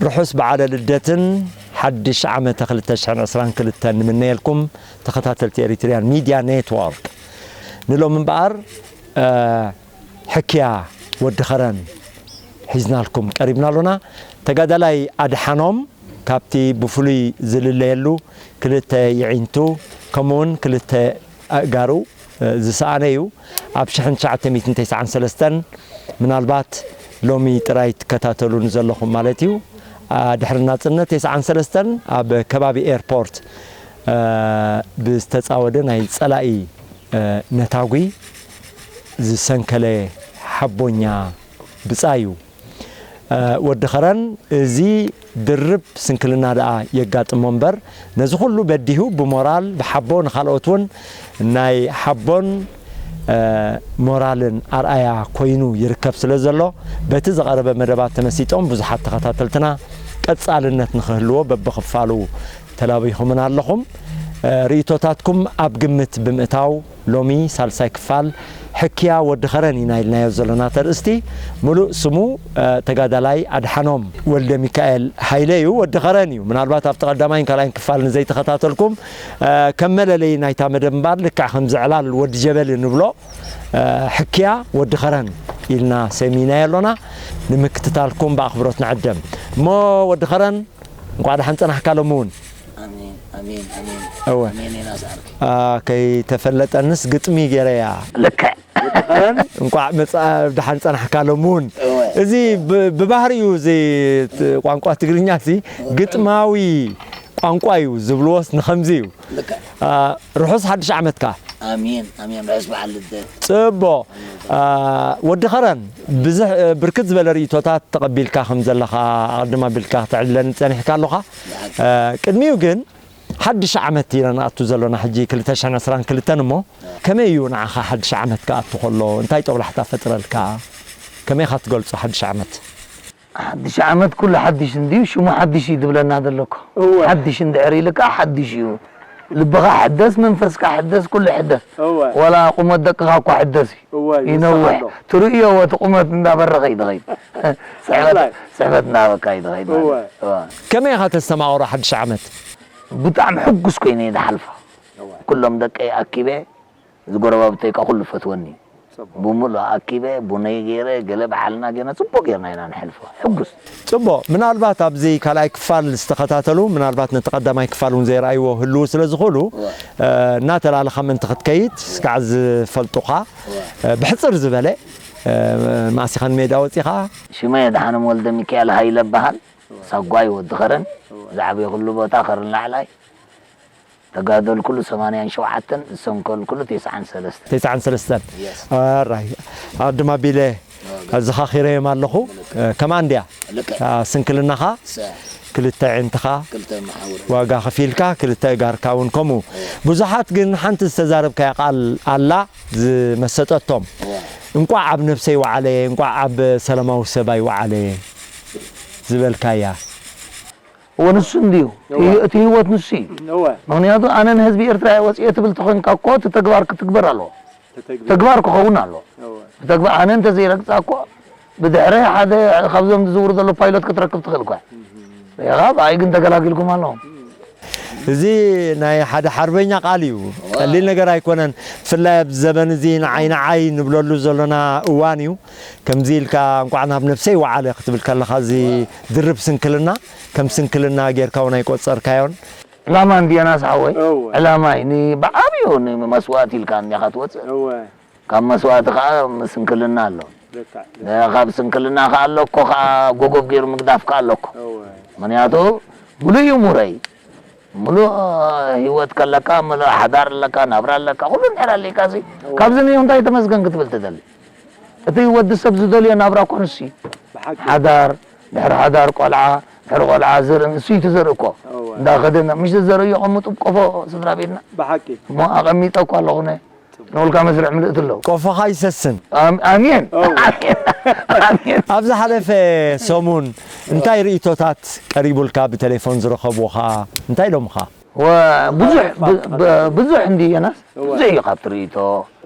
ርሑስ በዓለ ልደትን ሓድሽ ዓመተ ክልተ ሽሕን ዕስራን ክልተን ንምነየልኩም ተኸታተልቲ ኤሪትሪያን ሚድያ ኔትወርክ። ንሎም እምበኣር፣ እ፣ ሕክያ ወዲ ኸረን ሒዝናልኩም ቀሪብና ኣሎና። ተጋዳላይ ኣድሓኖም ካብቲ ብፍሉይ ዝልለየሉ ክልተ የዒንቱ ከምኡውን ክልተ ኣእጋሩ፣ እ፣ ዝሰኣነ እዩ። ኣብ ሽሕን ትሽዓተ ሚእትን ተስዓን ሰለስተን ምናልባት ሎሚ ጥራይ ትከታተሉ ንዘለኹም ማለት እዩ። ኣ፣ ድሕሪ ናጽነት ተስዓን ሰለስተን ኣብ ከባቢ ኤርፖርት፣ እ፣ ብዝተጻወደ ናይ ጸላኢ፣ እ፣ ነታጒ ዝሰንከለ ሓቦኛ ብጻይ እዩ። እ፣ ወዲ ኸረን እዚ ድርብ ስንክልና ደኣ የጋጥሞ እምበር፣ ነዚ ኩሉ በዲሁ ብሞራል፣ ብሓቦ ንኻልኦት እውን ናይ ሓቦን፣ እ፣ ሞራልን ኣርኣያ ኮይኑ ይርከብ ስለ ዘሎ፣ በቲ ዝቐረበ መደባት ተመሲጦም ብዙሓት ተኸታተልትና ቀጻልነት ንኽህልዎ በብኽፋሉ ተላቢኹምና ኣለኹም። እ፣ ርእይቶታትኩም ኣብ ግምት ብምእታው፣ ሎሚ ሳልሳይ ክፋል ሕክያ ወዲ ኸረን ኢና ኢልናዮ ዘለና ተርእስቲ። ምሉእ ስሙ፣ እ፣ ተጋዳላይ ኣድሓኖም ወልደ ሚካኤል ሃይለ እዩ። ወዲ ኸረን እዩ። ምናልባት ኣብቲ ቀዳማይን ካልኣይን ክፋል ንዘይተኸታተልኩም፣ እ፣ ከም መለለዪ ናይታ መደብ እምበኣር ልክዕ ከምዚ ዕላል ወዲ ጀበሊ ንብሎ፣ እ፣ ሕክያ ወዲ ኸረን ኢልና ሰሚናዮ ኣሎና። ንምክትታልኩም ብኣኽብሮት ንዕደም። እሞ ወዲ ኸረን፣ እንቋዕ ደሓን ጸናሕካ ሎሚ እውን። ኣሜን፣ ኣሜን፣ ኣሜን። እወ። ኣሜን ኢና ዝኣርክ። አ፣ ከይተፈለጠንስ ግጥሚ ገይረያ። ልክዕ። እንቋዕ መጻ-፣ ደሓን ጸናሕካ ሎሚ እውን። እወ። እዚ ብ-፣ ብባህሪኡ እዚ ት-፣ ቋንቋ ትግርኛ እዚ ግጥማዊ ቋንቋ እዩ ዝብልዎስ ንኸምዚ እዩ። ልክዕ። አ፣ ርሑስ ሓድሽ ዓመትካ። ኣሜን፣ ኣሜን። ርሑስ በዓል ልደት። ጽቡቕ። አ፣ ወዲ ኸረን፣ ብዝሕ-፣ ብርክት ዝበለ ርእይቶታት ተቐቢልካ ከም ዘለኻ ኣቐድም ኣቢልካ ከተዕልለኒ ጸኒሕካ ኣለኻ። ብሓቂ። አ፣ ቅድሚኡ ግን፣ ሓድሽ ዓመት ኢና ንኣቱ ዘሎና ሕጂ ክልተ ሽሕን ዕስራን ክልተን እሞ፣ ከመይ እዩ ንዓኻ ሓድሽ ዓመት ክኣቱ ከሎ? እንታይ ጦብላሕታ ፈጥረልካ? ከመይ ኢኻ ትገልጾ ሓድሽ ዓመት? ሓድሽ ዓመት ኩሉ ሓድሽ እንድዩ፣ ሽሙ ሓድሽ እዩ ዝብለና ዘሎ እኮ። እወ። ሓድሽ እንድሕር ኢሉ ከኣ ሓድሽ እዩ። ልብኻ ሕደስ፣ መንፈስካ ሕደስ፣ ኩሉ ሕደስ። እወ። ወላ ቁመት ደቅኻ እኳ ሕደስ እዩ። እወ፣ ይነውሕ። ይውስኽ ኣሎ። ትርእዮ እቲ ቁመት እንዳበረኸ እዩ ዝኸይድ። ስሕበት፣ ኣላይ። ስሕበት እንዳበካ እዩ ዝኸይድ ማለት እወ። እዩ። እወ። ከመይ ኢኻ ተስተማቕሮ ሓድሽ ዓመት? ብጣዕሚ ሕጉስ ኮይነ እየ ዝሓልፎ። እወ። ኩሎም ደቀይ ኣኪበ፣ እዚ ጎረባብተይ ከኣ ኩሉ ፈትወኒ። ጽቡቕ። ብምሉእ ኣኪበ፣ ቡነይ ገይረ፣ ገለ በዓልና ጌርና፣ ጽቡቕ ጌርና ኢና ንሕልፎ። ሕጉስ። ጽቡቕ። ምናልባት ኣብዚ ካልኣይ ክፋል ዝተኸታተሉ፣ ምናልባት ነቲ ቀዳማይ ክፋል እውን ዘይረኣይዎ ህልዉ ስለ ዝኽእሉ፣ እወ። እ፣ እናተላለኻ ምእንቲ ክትከይድ፣ እስካዕ ዝፈልጡኻ፣ እወ። እ፣ ብሕጽር ዝበለ፣ እ፣ መኣስ ኢኻ ንሜዳ ወጺኻ? ሽመይ ኣድሓኖም ወልደ ሚካኤል ሃይለ እበሃል። እወ። ሳጓይ ወዲ ኸረን፣ እወ። ዝዓበየኩሉ ቦታ ኸረን ላዕላይ። ተጋደልኩሉ ሰማንያን ሸውዓተን፣ ዝሰንከልኩሉ ተስዓን ሰለስተን። ተስዓን ሰለስተን። የስ። ኣራይ፣ ኣድማ ቢለ፣ ኦኬ። ኣዘኻኺረዮም ኣለኹ። ልክዕ። እ፣ ከማን ድያ? ልክዕ። እ፣ ስንክልናኻ፣ ሰ-፣ ክልተ ኣዒንትኻ፣ ክልተ መሓውር። ዋጋ ከፊልካ፣ ክልተ እጋርካ እውን ከምኡ። እ። ብዙሓት ግን ሓንቲ ዝተዛረብካያ ቃል ኣላ ዝመሰጠቶም። ዋ። እንቋዕ ኣብ ነብሰይ ወዓለ፣ እንቋዕ ኣብ ሰላማዊ ሰብ ኣይወዓለ ዝበልካያ። እወ፣ ንሱ እንድዩ። እወ። እቲ፣ እቲ ህይወት ንሱ እዩ። እወ። ምኽንያቱ፣ ኣነ ንህዝቢ ኤርትራ እየ ወፂኤ ትብል ተኾይንካ እኮ፣ እቲ ተግባር ክትግበር ኣለዎ። ተተግቢሩ። ተግባር ክኸውን ኣለዎ። እወ። ብተግባር፣ ኣነ እንተዘይረግፃ እኮ፣ ብድሕረ ሓደ ካብዞም ዝዝውሩ ዘሎ ፓይሎት ክትረክብ ትኽእል እኳ። እህ። ኢኻ፣ ብኣይ ግን ተገላጊልኩም ኣለኹም። እዚ ናይ ሓደ ሓርበኛ ቃል እዩ። እወ። ቀሊል ነገር ኣይኮነን። ብፍላይ ኣብዚ ዘበን እዚ ንዓይ ንዓይ ንብለሉ ዘሎና እዋን እዩ። ከምዚ ኢልካ እንቋዕ ናብ ነብሰይ ወዓለ ክትብል ከለኻ፣ እዚ እወ። ድርብ ስንክልና፣ ከም ስንክልና ጌርካ እውን ኣይቆጸርካዮን። ዕላማ እንድየናስ ሓወይ? እወ። ዕላማ እዩ። ን-፣ ብዓብዩ ንመስዋእቲ ኢልካ እንዲኻ ትወጽእ። እወ። ካብ መስዋእቲ ኸዓ ስንክልና ኣሎ። ልክዕ። ነ-፣ ካብ ስንክልና ኸዓ ኣሎ እኮ ኸዓ ጎጎብ ገይሩ ምግዳፍ ከኣ ኣሎ እኮ። እወ። ምኽንያቱ ምሉእ እዩ ሙረይ። ምሉእ ህይወት ከለካ፣ ምሉእ ሓዳር ኣለካ፣ ናብራ ኣለካ፣ ኩሉ እንድሕር ኣሊካ ሲ፣ እወ። ካብዚ ንየው እንታይ ተመስገን ክትብል ትደሊ? እቲ ወዲ ሰብ ዝደልዮ ናብራ እኮ ንሱ እዩ። ብሓቂ። ሓዳር፣ ድሕሪ ሓዳር ቆልዓ፣ ድሕሪ ቆልዓ ዘርኢ፣ ንሱ እዩ እቲ ዘርኢ እኮ። እወ። እንዳኸደ፣ ምሽ ዘርኢ የቐምጡ ቆፎ ስድራ ቤትና። ብሓቂ። እሞ ኣቐሚጠ እኮ ኣለኹ ነ። ንውልካ መስርዕ ምልእቲ ኣለዉ። ቆፎኻ ይሰስን። ኣም-፣ ኣሜን። እወ። ኣሜን። ኣሜን። ኣብ ዝሓለፈ ሰሙን እንታይ ርእይቶታት ቀሪቡልካ ብቴሌፎን ዝረኸቡኻ? እንታይ ኢሎምኻ? ወ-፣ ብዙሕ፣ ብ-፣ ብ-፣ ብዙሕ እንዲ ዮናስ፣ እወ። ብዙሕ እዩ ካብቲ ርእይቶ።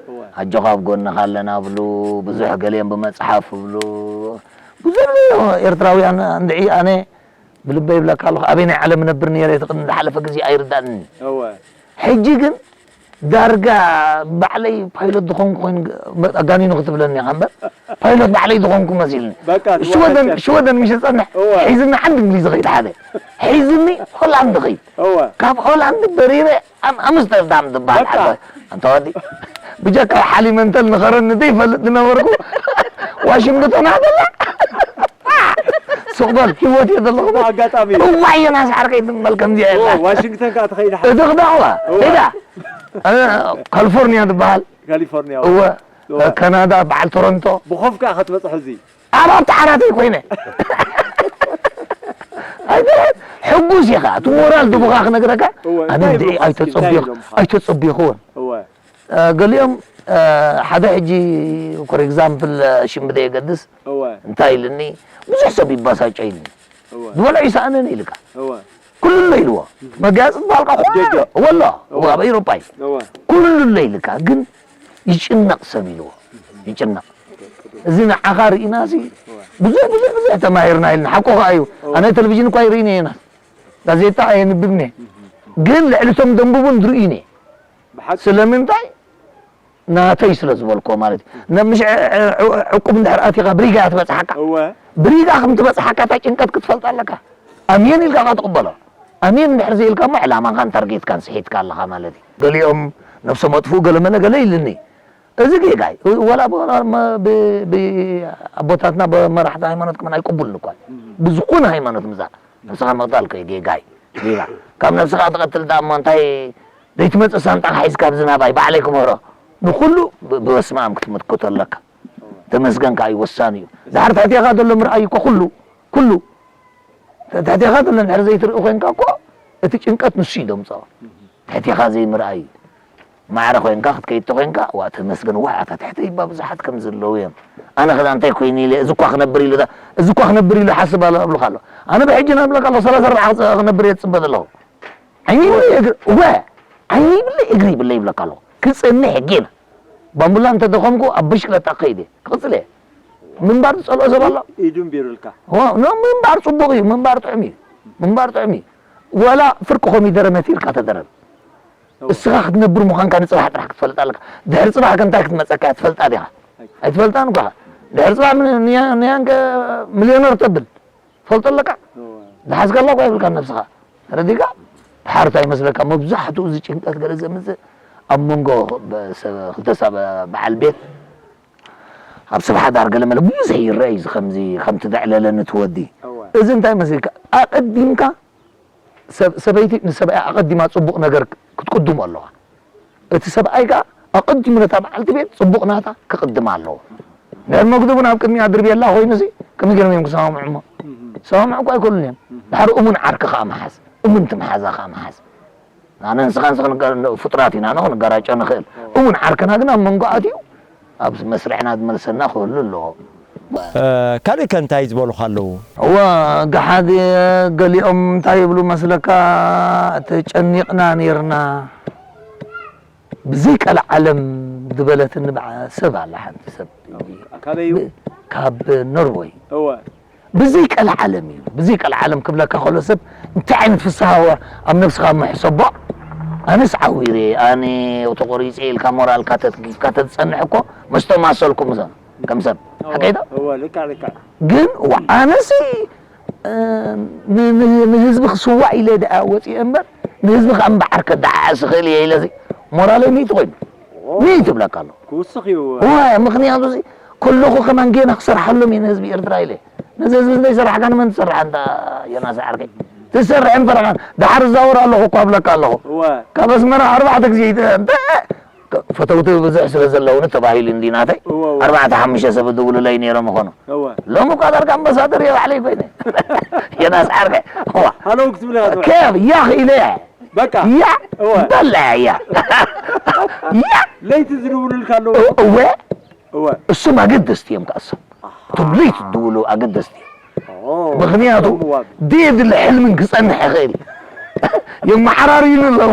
እወ። ኣጆኻ ኣብ ጎንኻ ኣለና ብሉ፣ ብዙሕ ገሊኦም ብመጽሓፍ ብሉ። ብዙሕ ኤርትራውያን እንድዒ ኣነ ብልበይ ይብለካ ኣለኹ፣ ኣበየናይ ዓለም እነብር ነይረ፣ እቲ ቅድሚ ዝሓለፈ ግዜ ኣይርዳእንን። እወ። ሕጂ ግን ዳርጋ ባዕለይ ፓይሎት ዝኾንኩ ኮይኑ፣ ኣጋኒኑ ክትብለኒ ኢኻ እምበር፣ ፓይሎት ባዕለይ ዝኾንኩ መሲልኒ። በቃ፣ ሽወደን፣ ትዋሻ። ሽወደን ምሽ ጸንሕ፣ እወ። ሒዝኒ ዓንዲ እንግሊዝ ኸይድ ሓደ። ሒዝኒ ሆላንድ ኸይድ። እወ። ካብ ሆላንድ በሪረ ኣም-፣ ኣምስተርዳም ዝበሃል በቃ። ዓዲ። ኣንታ ወዲ፣ ብጀካ ሓሊመንተል ንኸረኒ ዘይፈልጥ ዝነበርኩ፣ ዋሽንግቶን ኣደላ። ሱቕ በል፣ ህይወት እየ ዘለኹ። ኣጋጣሚ። እዋይ፣ ዮናስ ዓርከይ፣ ትም በል፣ ከምዚኣ እዋ፣ የላ። ዋሽንግተን ከኣ ትኸይድ ሓ-፣ እድኽ ዳዋ፣ እዋ። ሄዳ። እ፣ ካሊፎርኒያ ትበሃል። ካሊፎርኒያ። እወ። እዋ። ካናዳ፣ በዓል ቶሮንቶ። ብኾፍ ከኣ ክትበጽሕ እዚ። ኣብ ኣብቲ ዓራተይ ኮይነ። ኣይተ-፣ ሕጉስ ኢኻ። እቲ ሞራል ድቡኻ ክነግረካ። እወ፣ ኣነ እንታይ እንድዒ ይብሉኻ እስኪ? እንታይ ኣይተጸቢኹ-፣ ይብሎምኻ? ኣይተጸቢኹዎን። እወ። እ፣ ገሊኦም፣ እ፣ ሓደ ሕጂ፣ for example፣ እ፣ ሽም ብደየገድስ፣ እወ። እንታይ ኢልኒ፣ ብዙሕ ሰብ ይባሳጨ ኢልኒ። እወ። ዝበልዑ ይሰኣነኒ ኢልካ። እወ። ኩሉ ኣሎ ኢልዎ። መጋየፂ ዝበሃልካ ኩሉ ደገ። ወሎ፣ እወ። ኣብ ኤውሮጳ እዩ። እወ። ኩሉ ኣሎ ኢልካ፣ ግን ይጭነቕ ሰብ ኢልዎ። ይጭነቕ። እዚ ንዓኻ ርኢናሲ፣ እወ። ብዙሕ፣ ብዙሕ፣ ብዙሕ ተማሂርና ኢልና። ሓቁ ኸዓ እዩ። እወ። ኣነ ቴሌቪዥን እኳ ይርእይን እየ፣ ዮናስ። ጋዜጣ ኣየንብብን እየ። ግን ልዕሊ እቶም ደንብቡን ዝርእዩን እየ። ብሓቂ። ስለምንታይ? ናተይ ስለ ዝበልክዎ ማለት እዩ። ነ-፣ ምሽ ዕ-፣ ዕ-፣ ዕቁብ እንድሕር ኣቲኻ ብሪጋ እያ ትበጽሓካ። እወ። ብሪጋ ከም ትበጽሓካ እታ ጭንቀት ክትፈልጣ ኣለካ። ኣሜን ኢልካ ኢኻ ትቕበሎ። ኣሜን እንድሕር ዘይኢልካ እሞ ዕላማኻን ታርጌትካን ስሒትካ ኣለኻ ማለት እዩ። ገሊኦም ነብሶም ኣጥፍኡ ገለ መለ ገለ ኢልኒ። እዚ ጌጋ እዩ። ወላ ብ-፣ ብ-፣ ብ-፣ ኣቦታትና ብመራሕቲ ሃይማኖት ከማን ኣይቅቡልን እኳ እዩ። ብዝኾነ ሃይማኖት ምዛዕ ነብስኻ ምቕታል እኮ እዩ ጌጋ እዩ። ጌጋ። ካብ ነብስኻ ትቐትል ደኣ እሞ እንታይ ዘይትመጽእ ሳንጣኻ ሒዝካ ኣብዚ ናባይ ባዕለይ ክምህሮ። ንኹሉ ብ-፣ ብበስመ ኣብ ክትምክቶ ኣለካ። ተመስገን ከኣ እዩ ወሳኒ እዩ። ድሓር ትሕቴኻ ዘሎ ምርኣይ እኮ ኩሉ፣ ኩሉ። ትሕቴኻ ዘሎ እንድሕር ዘይትርኢ ኮይንካ እኮ እቲ ጭንቀት ንሱ እዩ ደምጽኦ። ትሕቴኻ ዘይምርኣይ እዩ። ማዕረ ኮይንካ ክትከይድ ተኮይንካ፣ ዋ ተመስገን፣ ዋ ኣታ ትሕተይ እባ ብዙሓት ከም ዘለዉ እዮም። ኣነ ከ እንታይ ኮይኑ ኢለ፣ እዚ እኳ ክነብር ኢሉ፣ እዚ እኳ ክነብር ኢሉ ሓስብ ኣሎ እብልካ ኣሎ። ኣነ ብሕጂ ነብለካ ኣለኹ፣ ሰላሳ ኣርባዓ ክጸ-፣ ክነብር እየ ዝጽበ ዘለኹ። ዓይኒ ይብለይ እግሪ፣ ወ፣ ዓይኒ ይብለይ እግሪ ይብለይ ይብለካ ኣለኹ። ክጸንሕ ጌና። ባምቡላ እንተ ደኸምኩ ኣብ ብሽክለታ ክኸይድ እየ። ክቕጽል እየ። ምንባር ዝጸልኦ ሰብ ኣሎ? ኢዱ እምቢሩልካ። ዋ፣ ኖ፣ ምንባር ጽቡቕ እዩ፣ ምንባር ጥዑም እዩ። ምንባር ጥዑም እዩ። ወላ ፍርቂ ኮሚደረ መቲርካ ተደረብ። እወ። እስኻ ክትነብር ምዃንካ ንጽባሕ ጥራሕ ክትፈልጥ ኣለካ። ድሕሪ ጽባሕ ከ እንታይ ክትመጸካ እያ ትፈልጣ ዲኻ? ኣይ። ኣይትፈልጣን እኳ። ድሕሪ ጽባሕ ምን-፣ ንያ-፣ ንያንከ ሚልዮነር ተብል። ትፈልጦ ኣለካ? እወ። ዝሓዝካ ኣላ እኳ የብልካን ነብስኻ። ተረዲእካ? ድሓር እንታይ ይመስለካ? መብዛሕትኡ እዚ ጭንቀት ገለ ዘምጽእ ኣብ መንጎ በ-፣ ሰ-፣ ክልተ ሰብ በዓል ቤት ኣብ ስብሓት ዳር ገለ መለ ብዙሕ ይረአ እዩ። እዚ ከምዚ ከምቲ ዘዕለለኒ እቲ ወዲ። እወ። እዚ እንታይ መስልካ? ኣቐዲምካ ሰብ-፣ ሰበይቲ ንሰብኣያ ኣቐዲማ ጽቡቕ ነገር ክትቅድሞ ኣለዋ። እቲ ሰብኣይ ከኣ ኣቐዲሙ ነታ በዓልቲ ቤት ጽቡቕ ናታ ክቕድማ ኣለዎ። ድሕሪ መግደቡ ናብ ቅድሚኣ ድርብየላ ኮይኑሲ ከመይ ገይሮም እዮም ክሰማምዑ እሞ? እህ። ክሰማምዑ እኮ ኣይክእሉን እዮም። እህ። ድሓር እሙን ዓርኪ ከኣ ምሓዝ፣ እሙን ትምሓዛ ከኣ ምሓዝ። ኣነ ንስኻን ንስኻን ክንገ-፣ ፍጡራት ኢና፣ ንኽንገራጮ ንኽእል። እሙን ዓርክና ግን ኣብ መንጎ ኣትዩ፣ ኣብ መስርዕና ዝመልሰና ክህሉ ኣለዎ። እ፣ ካልእ ከ እንታይ ዝበሉኻ ኣለዉ? እወ፣ ገሓድ ገሊኦም እንታይ ይብሉ መስለካ? ተጨኒቕና ኔርና። ብዘይ ቀልዓለም ዝበለትኒ በዓ-፣ ሰብ ኣላ፣ ሓንቲ ሰብ። ካበይ እዩ? ብ-፣ ካብ ኖርወይ። እወ። ብዘይ ቀልዓለም እዩ። ብዘይ ቀልዓለም ክብለካ ከሎ ሰብ እንታይ ዓይነት ፍስሃ ወ-፣ ኣብ ነብስኻ እሞ ሕሰቦ። ኣነስ ዓዊረ፣ ኣነ ተቖሪጸ ኢልካ ሞራልካ ተትጊፍካ ተትጸንሕ እኮ፣ መስቶም ኣሰልኩም እዞም ከም ሰብ። እወ፣ ሓቀይ ዶ? እወ፣ ልክዕ፣ ልክዕ። ግን፣ እዋ፣ ኣነሲ፣ እ፣ ን-፣ ን-፣ ንህዝቢ ክስዋእ ኢለ ደኣ ወጺኤ እምበር፣ ንህዝቢ ከኣ እምበዓር ከደዓዕስ እኽእል እየ ኢለሲ፣ ሞራለይ ሚእቲ ኮይኑ። ኦ። ሚእቲ እብለካ ኣለኹ። ክውስኽ እዩ። እወ፣ ምኽንያቱ እዚ ከለኹ ከማን ጌና ክሰርሓሎም እየ ንህዝቢ ኤርትራ ኢለ። ነዚ ህዝቢ ዘይሰራሕካ ንመን ትሰርሕ ኣንታ ዮናስ ዓርከይ? ትሰርሕን ፈረኻን። ደሓር እዛወር ኣለኹ እኳ እብለካ ኣለኹ። እወ። ካብ ኣስመራ ኣርባዕተ ግዜ ይተ-፣ እንተ-፣ ፈተውቲ ብዙሕ ስለ ዘለውኒ ተባሂሉ እንዲ ናተይ። እወ፣ እወ። ኣርባዕተ ሓሙሽተ ሰብ ዝድውሉለይ ነይሮም ይኾኑ። እወ። ሎሚ እኳ ዳርጋ ኣምባሳደር እየ ባዕለይ ኮይነ። ዮናስ ዓርከይ። እዋ። ሃሎ ክትብል ኢኻ ትውዕል። ከብ ያኽ ኢለ። በቃ። ያ እወ። በላ ያ። ያ። ለይቲ ዝድውሉልካ ኣለዉ? እወ። እወ። እሱም ኣገደስቲ እዮም ከኣ እሶም። ኣሃ። እቶም ለይቲ ዝድውሉ ኣገደስቲ እዮም። ኦ፣ ምኽንያቱ ከምዋ። ደየድሊ ሕልምን ክጸንሕ ይኽእል። የመሓራርዩኒ ኣለዉ።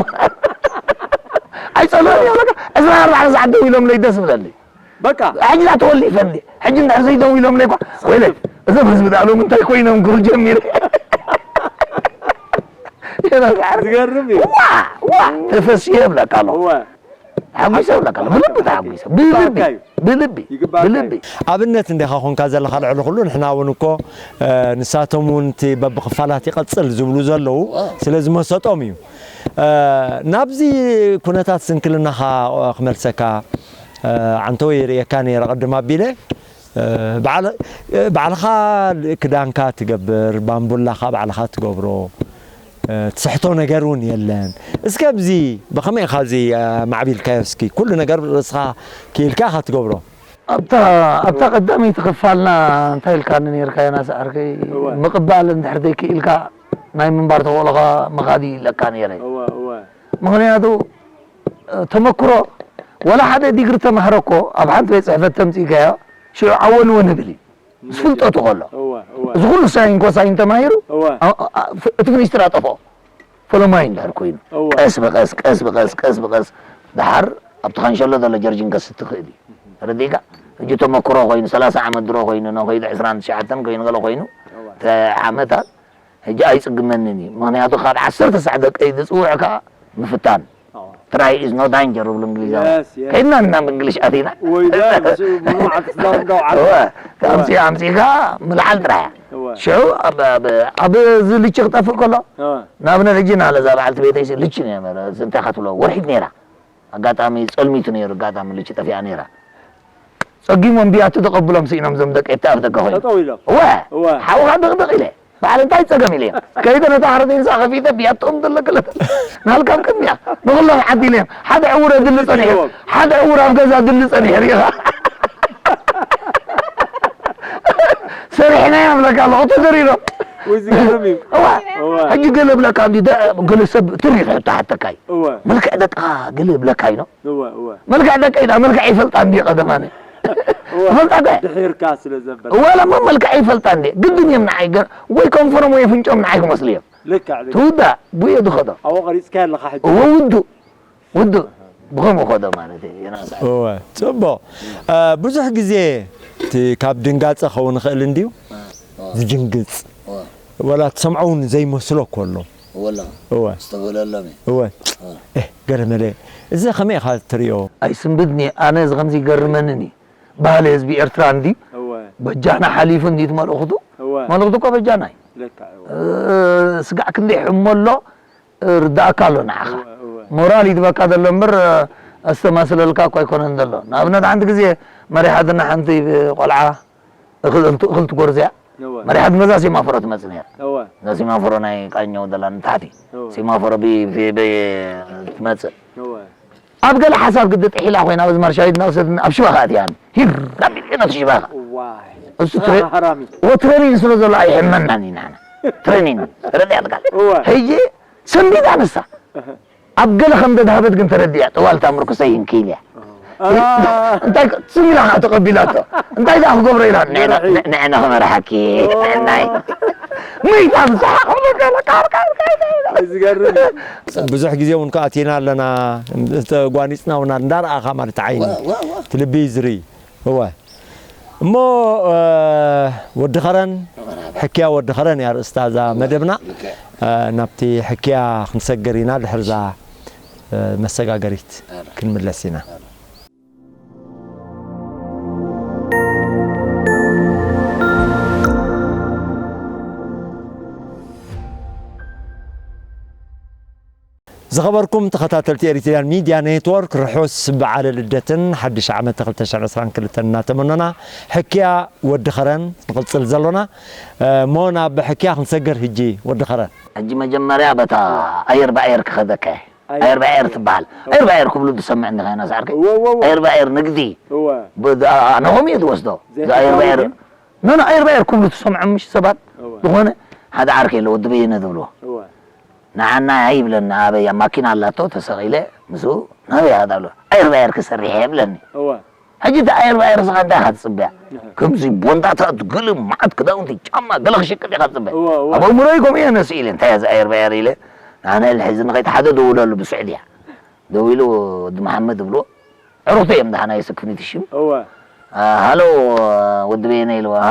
ኣይጸልኦን እዮም ለካ። ዕስራን ኣርባዕተን ሰዓት ደው ኢሎምለይ ደስ ይብለኒ። በቃ። ሕጂ ዳ ተወሊፈኒ። ሕጂ እንድሕር ዘይደው ኢሎምለይ እኳ፣ ወይለይ፣ እዞም ህዝቢ ዳ ሎም እንታይ ኮይኖም ክብል ጀሚረ። ዝገርም እዩ። ዋ፣ ዋ፣ ተፈስየ እብለካ ኣለኹ። እወ። ሓጒሰ እብለካ ኣለኹ። ብልቢ ተሓጒሰ። ብልቢ፣ ይግባእካ እዩ። ብልቢ፣ ይግባእካ እዩ። ብልቢ። ኣብነት እንዲኻ ኮንካ ዘለኻ ልዕሊ ኩሉ፣ ንሕና እውን እኮ፣ እ፣ ንሳቶም እውን እቲ በብኽፋላት ይቐጽል ዝብሉ ዘለዉ፣ እወ። ስለ ዝመሰጦም እዩ። እ፣ ናብዚ ኩነታት ስንክልናኻ፣ እ፣ ክመልሰካ፣ እ፣ ዓንተወይ ይርእየካ ነይረ ቅድም ኣቢለ። እ፣ ባዕል-፣ እ፣ ባዕልኻ ክዳንካ ትገብር፣ ባምቡላኻ ባዕልኻ ትገብሮ፣ እ፣ ትስሕቶ ነገር እውን የለን። እስከ ኣብዚ ብኸመይ ኢኻ እዚ፣ እ፣ ማዕቢልካዮ? እስኪ ኩሉ ነገር ርእስኻ ክኢልካ ኢኻ ትገብሮ። ኣብታ፣ ኣብታ ቀዳመይቲ ክፋልና እንታይ ኢልካኒ ነይርካ፣ ዮናስ ዓርከይ? እወ። ምቕባል እንድሕር ዘይክኢልካ ናይ ምንባር ተኽእሎኻ ምኻድ እዩ ኢለካ ነይረ። እወ፣ እወ። ምኽንያቱ፣ እ፣ ተመክሮ፣ ወላ ሓደ ዲግሪ ተማህረ እኮ ኣብ ሓንቲ ቤት ጽሕፈት ተምጺእካዮ፣ ሽዑ ዓወን ወን ይብል እዩ። ምስ ፍልጠቱ ከሎ። እወ፣ እወ። እዚ ኩሉ ሳይን ኮሳይን ተማሂሩ፣ እወ። ኣ-፣ ኣ-፣ ፍ-፣ እቲ ሚኒስትር ኣጠፍኦ። ፈለማይ እንድሕር ኮይኑ። እወ። ቀስ ብቐስ፣ ቀስ ብቐስ፣ ቀስ ብቐስ፣ ደሓር ኣብቲ ካንሸሎ ዘሎ ጀርጂን ከስቲ ክእል እዩ። ተረዲእካ? ሕጂ ተመክሮ ኮይኑ፣ ሰላሳ ዓመት ድሮ ኮይኑ፣ ንኸይዲ ዕስራን ትሽዓተን ኮይኑ፣ ገለ ኮይኑ፣ እወ። ተ-፣ ዓመታት፣ ሕጂ ኣይጽግመንን እዩ። ምኽንያቱ ካብ ዓሰርተ ሳዕ ደቀይ ዝጽውዕ ከኣ ምፍታን። ኣዎ። Try is no danger ይብሉ እንግሊዛውያን። Yes, yes። ከይድና እና ብእንግሊሽ ኣቲና። ወይ ዳ፣ ምስ-፣ ምኑ ዓዲ ክዛረብ እንዳው ዓዲ። እወ፣ እወ። ኣምጺ-፣ ኣምጺእካ ምልዓል ጥራይ እያ። እወ። ሽዑ ኣብ፣ ኣብ፣ ኣብ እዚ ልቺ ክጠፍእ ከሎ፣ እወ። ንኣብነት ሕጂ ናለ እዛ በዓልቲ ቤተይሲ ልቺ ነይረ፣ እንታይ ኢኻ ትብሎ፣ ወርሒት ነይራ። ኣጋጣሚ ጸልሚቱ ነይሩ፣ ኣጋጣሚ ልቺ ጠፊኣ ነይራ። ጸጊሞም ብያቱ ተቐብሎም ስኢኖም እዞም ደቀይታ ኣብ ደገ ኮይኖም። ጠጠው ኢሎም። እወ፣ እወ። ሓውኻ ድቕድቕ ኢለ። በዓል እንታይ ጸገም ኢለ እዮም። ከይደ ነታ ሓረተይንሳ ከፊተ ብያቶም ዘለክለ። ናልካም ቅድሚያ። ንኹሎም ዓዲለ እዮም። ሓደ ዕውር ኣድሊ ጸኒሐ። እዎም። ሓደ ዕውር ኣብ ገዛ ኣድሊ ጸኒሐ ርኢኻ። ሰሪሕናዮ እብለካ ኣለኹ፣ ተዘሪሮም። ወይ ዝገርም እዩ። እወ። እወ። ሕጂ ገለ እብለካ እንዲ ደ-፣ ገለ ሰብ ትርኢት ሕቶ ሓተካ እዩ። እወ። መልክዕ ደቅኻ ገለ እብለካ እዩ። እወ፣ እወ። መልክዕ ደቀይ ዳ፣ መልክዕ ይፈልጣ እንዲ ቀደማኒ። እወ። ይፈልጣ ደ? ድሒርካ ስለ ዘበለ። ወላ እሞ መልክዕ ይፈልጣ እንዲ። ግድን እዮም ንዓይ ገ-፣ ወይ ከንፈሮም ወይ ኣፍንጮም ንዓይ ክመስሉ እዮም። ልክዕ፣ ልክዕ። ትውዳእ፣ ብኡ እየ ዝኸዶ። ኣብኡ ቀሪጽካዮ ኣለኻ ሕጂ። እወ፣ ውዱእ፣ ውዱእ። ብኸምኡ ኸዶ ማለት እየ፣ ዮናስ። እወ፣ ጽቡቕ። እ፣ ብዙሕ ግዜ እቲ ካብ ድንጋጸ ክኸውን ይኽእል እንድዩ። እ፣ እ። ዝድንግጽ። እወ። ወላ ትሰምዖ እውን ዘይመስሎ እኮ ኣሎ። ወላ። እወ። ዝተበለሎም እዩ። እወ። እወ። ኤህ፣ ገለ መለ። እዚ ከመይ ኢኻ ትርእዮ? ኣይስንብድኒ፣ ኣነ እዚ ከምዚ ይገርመንን እዩ። ባህሊ ህዝቢ ኤርትራ እንዲ እወ። በጃና ሓሊፉ እንዲ እቲ መልእኽቱ? እወ። መልእኽቱ እኮ በጃና እዩ። ለካ እወ። እ፣ ስጋዕ ክንደይ ሕሞ ኣሎ፣ እ፣ ርዳእካ ኣሎ ንዓኻ። እወ፣ እወ። ሞራል ይድበካ ዘሎ እምበር፣ እ፣ ኣስተማስለልካ እኮ ኣይኮነን ዘሎ። ንኣብነት ሓንቲ ግዜ መሪሓትና ሓንቲ ቆልዓ እኽል፣ እኽል ትጎርዝያ። እወ። መሪሓት ነዛ ሴማፎሮ ትመጽእ ነይራ። እወ። እዛ ሴማፎሮ ናይ ቃኘው ደላ ንታሕቲ። እወ። ሴማፎሮ ብ-፣ ብ-፣ ብ-፣ ትመጽእ። እወ። ኣብ ገለ ሓሳብ ግዲ ጥሒላ ኮይና፣ በዚ ማርሻ ኢድና ወሰድና፣ ኣብ ሽባኻ ኣትያኒ። ሂር ኣቢልና እቲ ሽባኻ። ዋይ። እሱ ትረ-፣ ሓራሚ። እወ፣ ትሬኒንግ ስለ ዘሎ ኣይሕመናን ኢና ንሕና። ትሬኒንግ፣ ተረዲኣትካ? እወ። ሕጂ ሰንቢዳ ንሳ። እህ። ኣብ ገለ ከም ዘድሃበት ግን ተረዲኣ፣ ጠዋልታ ምርኩሰይ ይንክይል እያ። አ። እንታይ ክ-፣ ስም ኢላ ኸዓ ተቐቢላቶ። እንታይ ደኣ ክገብሮ ኢላ፣ ንዕና፣ ንዕና ክመርሓኪ፣ ንዕናይ። መይታ ብሰሓቕ ብሎ ገለ፣ ካር፣ ካር፣ ካር፣ ካር። ዝገርም እዩ። ብዙሕ ግዜ እውን ከኣ ኣቲና ኣለና፣ ተጓኒጽና እውን እንዳረኣኻ ማለት ዓይኒ። ዋ፣ ዋ፣ ዋ። እቲ ልቢ እዩ ዝርኢ። እወ። እሞ፣ እ፣ ወዲ ኸረን፣ ሕክያ ወዲ ኸረን እያ ኣርእስታ እዛ መደብና። ልክዕ። እ፣ ናብቲ ሕክያ ክንሰግር ኢና፣ ድሕርዛ፣ እ፣ መሰጋገሪት ኣረ። ክንምለስ ኢና። ኣረ። ዝኸበርኩም ተኸታተልቲ ኤሪትሪያን ሚድያ ኔትወርክ፣ ርሑስ በዓለ ልደትን ሓድሽ ዓመት ክልተ ሽሕን ዕስራን ክልተን እናተመኖና፣ ሕክያ ወዲ ኸረን ንቕጽል ዘሎና። እ፣ እሞ ናብ ሕክያ ክንሰግር ሕጂ ወዲ ኸረን። ሕጂ መጀመርያ በታ ኣየር ብኣየር ክኸደካ እየ። ኣየር ኣየር ብኣየር ትበሃል። ኣየር ብኣየር ክብሉ ትሰምዕ እንዲኻ ዮናስ ዓርከይ? እወ፣ እወ፣ እወ። ኣየር ብኣየር ንግዲ። እወ። ብ-፣ ድ-፣ ኣ-፣ ኣነ ከምኡ እየ ዝወስዶ። እዚ ኣየር ዘይሕጋዊ ብኣየር፣ ድዩ? ኖ፣ ኖ፣ ኣየር ብኣየር ክብሉ ትሰምዖም ምሽ ሰባት? እወ። ዝኾነ ሓደ ዓርከይ ኣለዎ፣ ወዲ በየነ ዝብልዎ። እወ። ንዓና ይብለና፣ ኣበይ ማኪና ኣላቶ፣ ተሰቒለ ምስኡ፣ ናበይ ኢኻ ትብሎ? ኣየር ብኣየር ክሰርሕ እየ ይብለኒ። እወ። ሕጂ እቲ ኣየር ብኣየር ንስኻ እንታይ ኢኻ ትጽበያ? እህ። ከምዚ ቦንዳታት ገለ መዓት ክዳውንቲ፣ ጫማ፣ ገለ ክሽቅጥ ኢኻ ትጽበ። እወ፣ እወ። ኣብ ኣእምሮይ ከምኡ እየ ነስኢለ፣ እንታይ እያ እዚ ኣየር ብኣየር ኢለ፣ ንዓና ኢለ ሕዚ ንኸይድ ሓደ ደውለሉ ብስዑድያ። ደዊሉ ወዲ መሓመድ እብልዎ፣ ዕሩኽተይ እዮም ደሓና የስክፍኒት ሽም። እወ። አ፣ ሃሎ ወዲ በየነ ኢልዎ፣ አ፣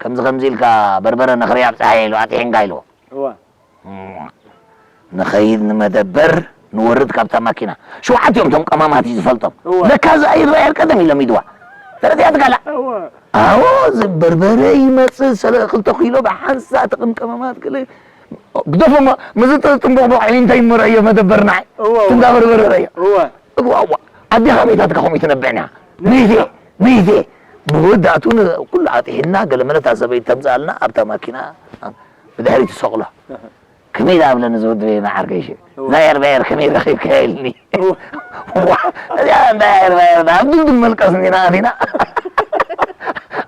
ከምዚ ከምዚ ኢልካ በርበረ ነኽርያ ኣብጽሓ ኢሉ ኣጥሒንካ ኢልዎ። እወ። እም፣ ንኸይድ ንመደበር ንወርድ ካብታ ማኪና። ሸውዓቲኦም እቶም ቀማማት እዩ ዝፈልጦም። እወ። ለካ እዛ ይርኣየር ቀደም እዩ ለሚድዋ። ተረዲኣትካ ኣላ? እወ። ኣዎ፣ እዚ በርበረ ይመጽእ፣ ሰለ-፣ ክልተ ኪሎ ብሓንሳ ትቕም ቀማማት ክለ-፣ ግደፎ እሞ፣ ምዚ ጥ-፣ ጥንቦቕቦቕ እንታይ እሞ ረእዮ መደበር ንዓይ። እወ፣ እወ። ትንዳ በርበረ ረእዮ። እወ። እዋ፣ እዋ። ኣዴኻ መይታትካ ከምኡ ትነብዕና። መይቴ፣ መይቴ። ብወዳእቱ ን-፣ ኩሉ ኣጥሒድና፣ ገለ መለ እታ ሰበይቲ ተምጽኣልና፣ ኣብታ ማኪና፣ ብድሕሪት ትሰቕሎ። ከመይ ደኣ ብለኒ ዝወዲ በየነ ዓርከይ፣ እሺ። እዋ። እዛ ኤርባየር ከመይ ረኺብካያ ኢልኒ። እዋ። ዋ፣ እዚኣ እንዳ ኤርባየር ደኣ ኣብ ድልድል መልቀስ ኢና ኣቲና።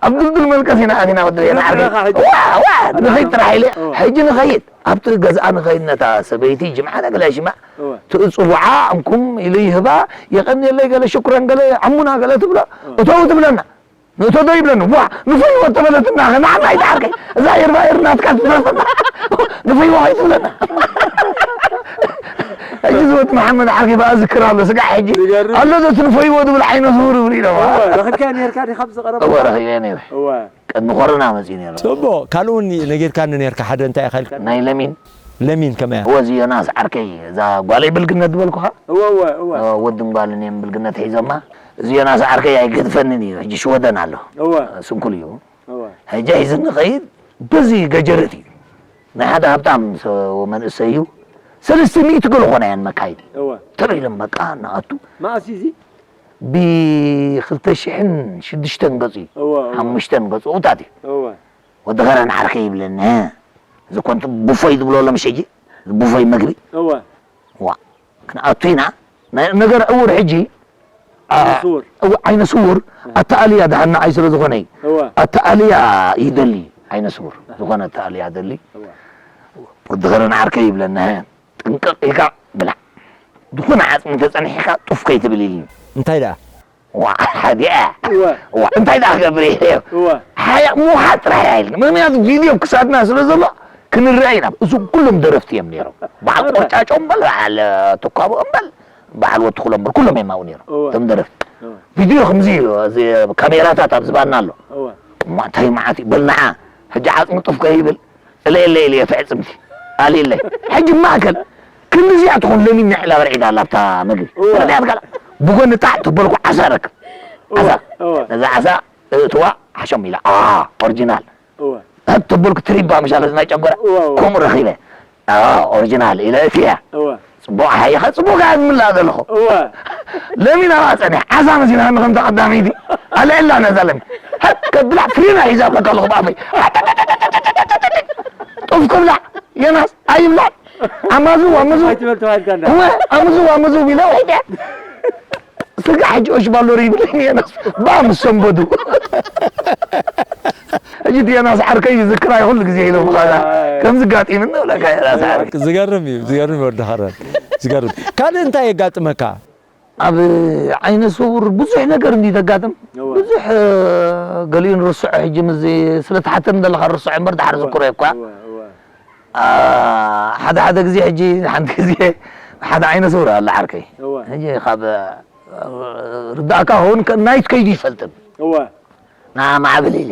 ኣብ ድልድል መልቀስ ኢና ኣቲና ወዲ በየነ ዓርከይ። ንድረኻ ሕጂ። ዋ፣ ዋ፣ ንኸይድ ጥራሕ ኢለ፣ እዋ። ሕጂ ንኸይድ። ኣብቲ ገዝኣ ንኸይድ ነታ ሰበይቲ ጅምዓ ነገላ ሽማ እዋ። ትእጽውዓ እንኩም ኢሉ ይህባ፣ የቐንየለይ ገለ ሽኩረን ገለ ዓሙና ገለ ትብሎ፣ እዋ። እተው ትብለና። ንእቶ ዶ ይብለኒ፣ ዋ፣ ንፈይዎ ተበለትና፣ ንዓና ኣይትዓርከይ። እዛ ኤርባ ኤር ናትካ ትመስል። ንፈይዎ ከይትብለና። ሕጂ ዝወት መሓመድ ዓርከይ ብኣ ዝክር ኣሎ፣ ስጋዕ ሕጂ። ይገርም። ኣሎ ዶ እቲ ንፈይዎ ዝብል ዓይነ ስውር ይብል ኢሎም። እወ፣ ረኺብካዮ ነይርካ ዲኻ ኣብዚ ቀረባ? እወ፣ ረኺበ ነይረ። እወ። ቅድሚ ኮሮና መጺኡ ነይሩ። ጽቡቕ፣ ካልእ እውን ነጊርካኒ ነይርካ፣ ሓደ እንታይ ኢኻ ኢልካ? ናይ ለሚን። ለሚን ከመይ እያ? እወ፣ እዚ ዮናስ ዓርከይ፣ እዛ ጓለይ ብልግነት ዝበልኩኻ? እወ፣ እወ፣ እወ። እወ፣ ወድን ጓልን እዮም ብልግነት ሒዞማ። እዚ ዮናስ ዓርከይ ኣይገድፈንን እዩ፣ ሕጂ ሽወደን ኣሎ። እወ። ስንኩል እዩ። እወ። ሕጂ ሒዝኒ ኸይድ፣ በዚ ገጀረት እዩ። ናይ ሓደ ሃብታም ሰ-፣ መንእሰይ እዩ። ሰለስተ ሚእቲ ገለ ኾና እየን መካይን። እወ። ተር ኢሎም በቃ ንኣቱ። መኣስ እዩ እዚ? ብ ክልተ ሽሕን ሽዱሽተን ገጹ እዩ። እወ፣ እወ። ሓሙሽተን ገጹ እውታት እዩ። እወ። ወዲ ኸረን ዓርከይ ይብለኒ፣ "እ፣ እዚ ኮንቱ ቡፎይ ዝብሎ ሎም ሸጂ፣ ቡፎይ መግቢ?" እወ። ዋ፣ ክንኣቱ ኢና። ናይ-፣ ነገር ዕውር ሕጂ፣ ዓ-፣ ዓይነ ስውር። እወ፣ ዓይነ ስውር፣ ኣተኣልያ ደሓን ንዓይ ስለ ዝኾነ እዩ። እወ። ኣተኣልያ ይደሊ፣ ዓይነ ስውር። ዝኾነ ኣተኣልያ ደሊ። እወ። ወዲ ኸረን ዓርከይ ይብለኒ፣ "እ፣ ጥንቅቕ ኢልካ ብላዕ። ዝኾነ ዓጽሚ እንተጸኒሕካ ጡፍ ከይትብል" ኢልኒ። እንታይ ደኣ? ዋ፣ ሓዲኣ። እወ። ዋ፣ እንታይ ደኣ ክገብር እየ? እወ። ሓያ ምውሓጥ ጥራሕ እያ ኢልኒ። ምኽንያቱ ቪድዮ ክሳድና ስለ ዘሎ ክንረአ ኢና። እዞም ኩሎም ደረፍቲ እዮም ነይሮም። በዓል እወ። ቆጫጮ እምበል፣ በዓል ተኳቦ እምበል፣ በዓል ወትኹሎ እምበል፣ ኩሎም እዮም ኣብኡ ነይሮም። እወ። እቶም ደረፍቲ። እወ። ቪድዮ ከምዚ እዩ፣ እዚ ካሜራታት ኣብ ዝባና ኣሎ። እወ። እማ እንታይ መዓት እዩ? በል ንዓ፣ ሕጂ ዓጽሚ ጡፍ ከይብል፣ እለ እለ ኢለ እየ ትዕጽምቲ። ኣልየለይ። ሕጂ ማእከል ክንድዚኣ ትኾን ለሚን ንዕላ በርዒዳ ኣላ ኣብታ መግቢ። እወ። ተረዲኣትካ ኣላ? ብጎኒ ጣዕ ተበልኩ ዓሳ ረክብ። እወ፣ ዓሳ። እወ። ነዛ ዓሳ እእትዋ ሓሸም ኢላ። ኣ፣ ኦሪጂናል። እወ። እት ተበልኩ ትሪባ ምሻለት ናይ ጨጎራ። እወ፣ እወ። ከምኡ ረኺበ። ኣ፣ ኦሪጂናል ኢለ እትያ። እወ። ጽቡቕ ሓይኻ፣ ጽቡቕ ከኣ ዝምላእ ዘለኹ። እወ። ለሚን ኣብኣ ጸኒሓ። ዓሳ መሲላኒ ከም ተቐዳመይቲ። ኣልዕላ ነዛ ለሚን። ሃ፣ ከብላዕ ፍሪና ሒዛ ኣለካ ኣለኹ ብኣፈይ። ጡፍ ክብላዕ፣ የናስ፣ ኣይብላዕ። ኣማዝው፣ ኣማዝው። ኣይትበል ተባሂልካ እንዳ። እወ፣ ኣማዝው፣ ኣማዝው ቢለ ወይደ። ስጋ ሕጂ ኦሽ ባሎር ይብለኒ የናስ። ብኣ ምስ ሰንበዱ። ሕጂ እቲ የናስ ዓርከይ ይዝክራ ኩሉ ግዜ ኢሎም ኻላ። ኣይ። ከምዚ ጋጢምኒ እብለካ የናስ ዓርከይ። ዝገርም እዩ፣ ዝገርም እዩ ወዲ ኸረን። ዝገርም። ካልእ እንታይ የጋጥመካ? ኣብ ዓይነ ስውር ብዙሕ ነገር እንዲ ዘጋጥም። እወ። ብዙሕ፣ እ፣ ገሊኡ ንርስዖ ሕጂ ምስዚ ስለ ትሓተኒ ዘለኻ ርስዖ እምበር ድሓር እወ፣ ዝክሮ እኳ። እወ፣ እወ። ኣ፣ ሓደ ሓደ ግዜ ሕጂ ሓንቲ ግዜ ሓደ ዓይነ ስውር ኣላ ዓርከይ። እወ። ሕጂ ካብ፣ እ፣ ርዳእካ ኸውን ከ-፣ ናይት ከይዱ ይፈልጥን። እወ። ንዓ ማዕብል ኢለ።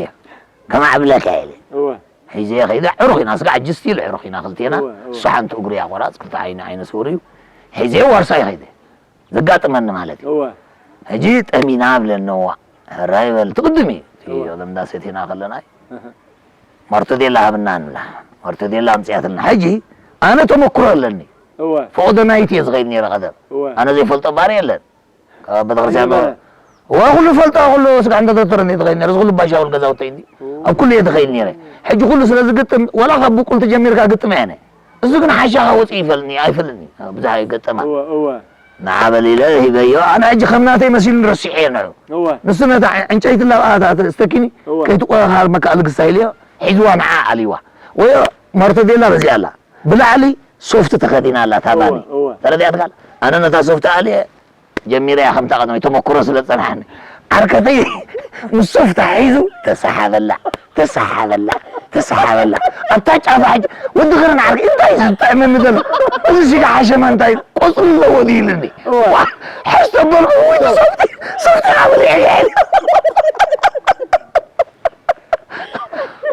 ከማዕብለካ ኢለ። እወ። ሒዘ ከይደ፣ ዕሩኽ ኢና፣ ስጋዕ ሕጂ ስቲል ዕሩኽ ኢና ክልቴና። እወ፣ እወ። እሱ ሓንቲ እግሩ እያ ቆራጽ፣ ክልተ ዓይኒ፣ ዓይነ ስውር እዩ። ሒዘ ዋርሳይ ከይደ። ዘጋጥመኒ ማለት እዩ። እወ። ሕጂ ጠሚና ብለኒ፣ እዋ፣ ሕራይ በል፣ ትቕድም እዩ። እቲ እወ። ሎምዳ ሰቲና ከለና እዩ። እህ። ማርቶዴላ ሃብና ንብላ። ማርቶዴላ ኣምጽኣትና። ሕጂ ኣነ ተመክሮ ኣለኒ። እወ። ፈቐዶ ናይት እየ ዝኸይድ ነይረ ቀደም። እወ። ኣነ ዘይፈልጦ ባር የለን። ካብ ቤተክርስትያን ኣይነበረ። እዋ፣ ኩሉ ፈልጦ፣ ኩሉ ስጋዕ እንዳ ዶክተር እንደ ትኸይድ ነይረ። እዚ ኩሉ ባሻውል ገዛውተይ እንዲ። እወ። ኣብ ኩሉ እየ ዝኸይድ ነይረ። ሕጂ ኩሉ ስለ ዝግጥም፣ ዋላ ካብ ብቁልቲ ጀሚርካ ግጥም እየ ኣነ። እዚ ግን ሓሻኻ ወፂኡ ይፈልኒ፣ ኣይፈልኒ። ብዙሕ ኣይገጠማ። እወ፣ እወ። ንዓ በል ኢለ ሂበዮ። ኣነ ሕጂ ከም ናተይ መሲሉኒ ረሲዐዮ ንዑ። እወ። ንሱ ነታ ዕንጨይቲ ላብኣ እታ ተስተኪኒ፣ እወ። ከይትቆሃር መካእ ልግሳ ኢለዮ፣ ሒዝዋ ንዓ ኣልይዋ። ወዮ ማርቶዴላ በዚኣ ኣላ። ብላዕሊ ሶፍቲ ተኸዲና ኣላ፣ እታ እወ፣ ባኒ። እወ። ተረዲኣትካ? ኣነ ነታ ሶፍቲ ኣልየ ጀሚረ እያ፣ ከምታ ቀደመይ ተመክሮ ስለ ዝጸንሓኒ። ዓርከተይ ምስ ሶፍቲ ሓሒዙ ተሰሓበላ፣ ተሰሓበላ፣ ተሰሓበላ። ኣብታ ጫፋ ሕጂ ወዲ ኸረን ዓርከይ እንታይ እዩ ዝጥዕመኒ ዘሎ? እዚ ስጋ ሓሸማ እንታይ እዩ? ቆጽሊ ኣለዎ ድዩ ኢሉኒ። እወ። ዋ፣ ሕዝ ተበልኩ፣ ወይ ሶፍቲ፣ ሶፍቲ ሓበል ይሕይሕ።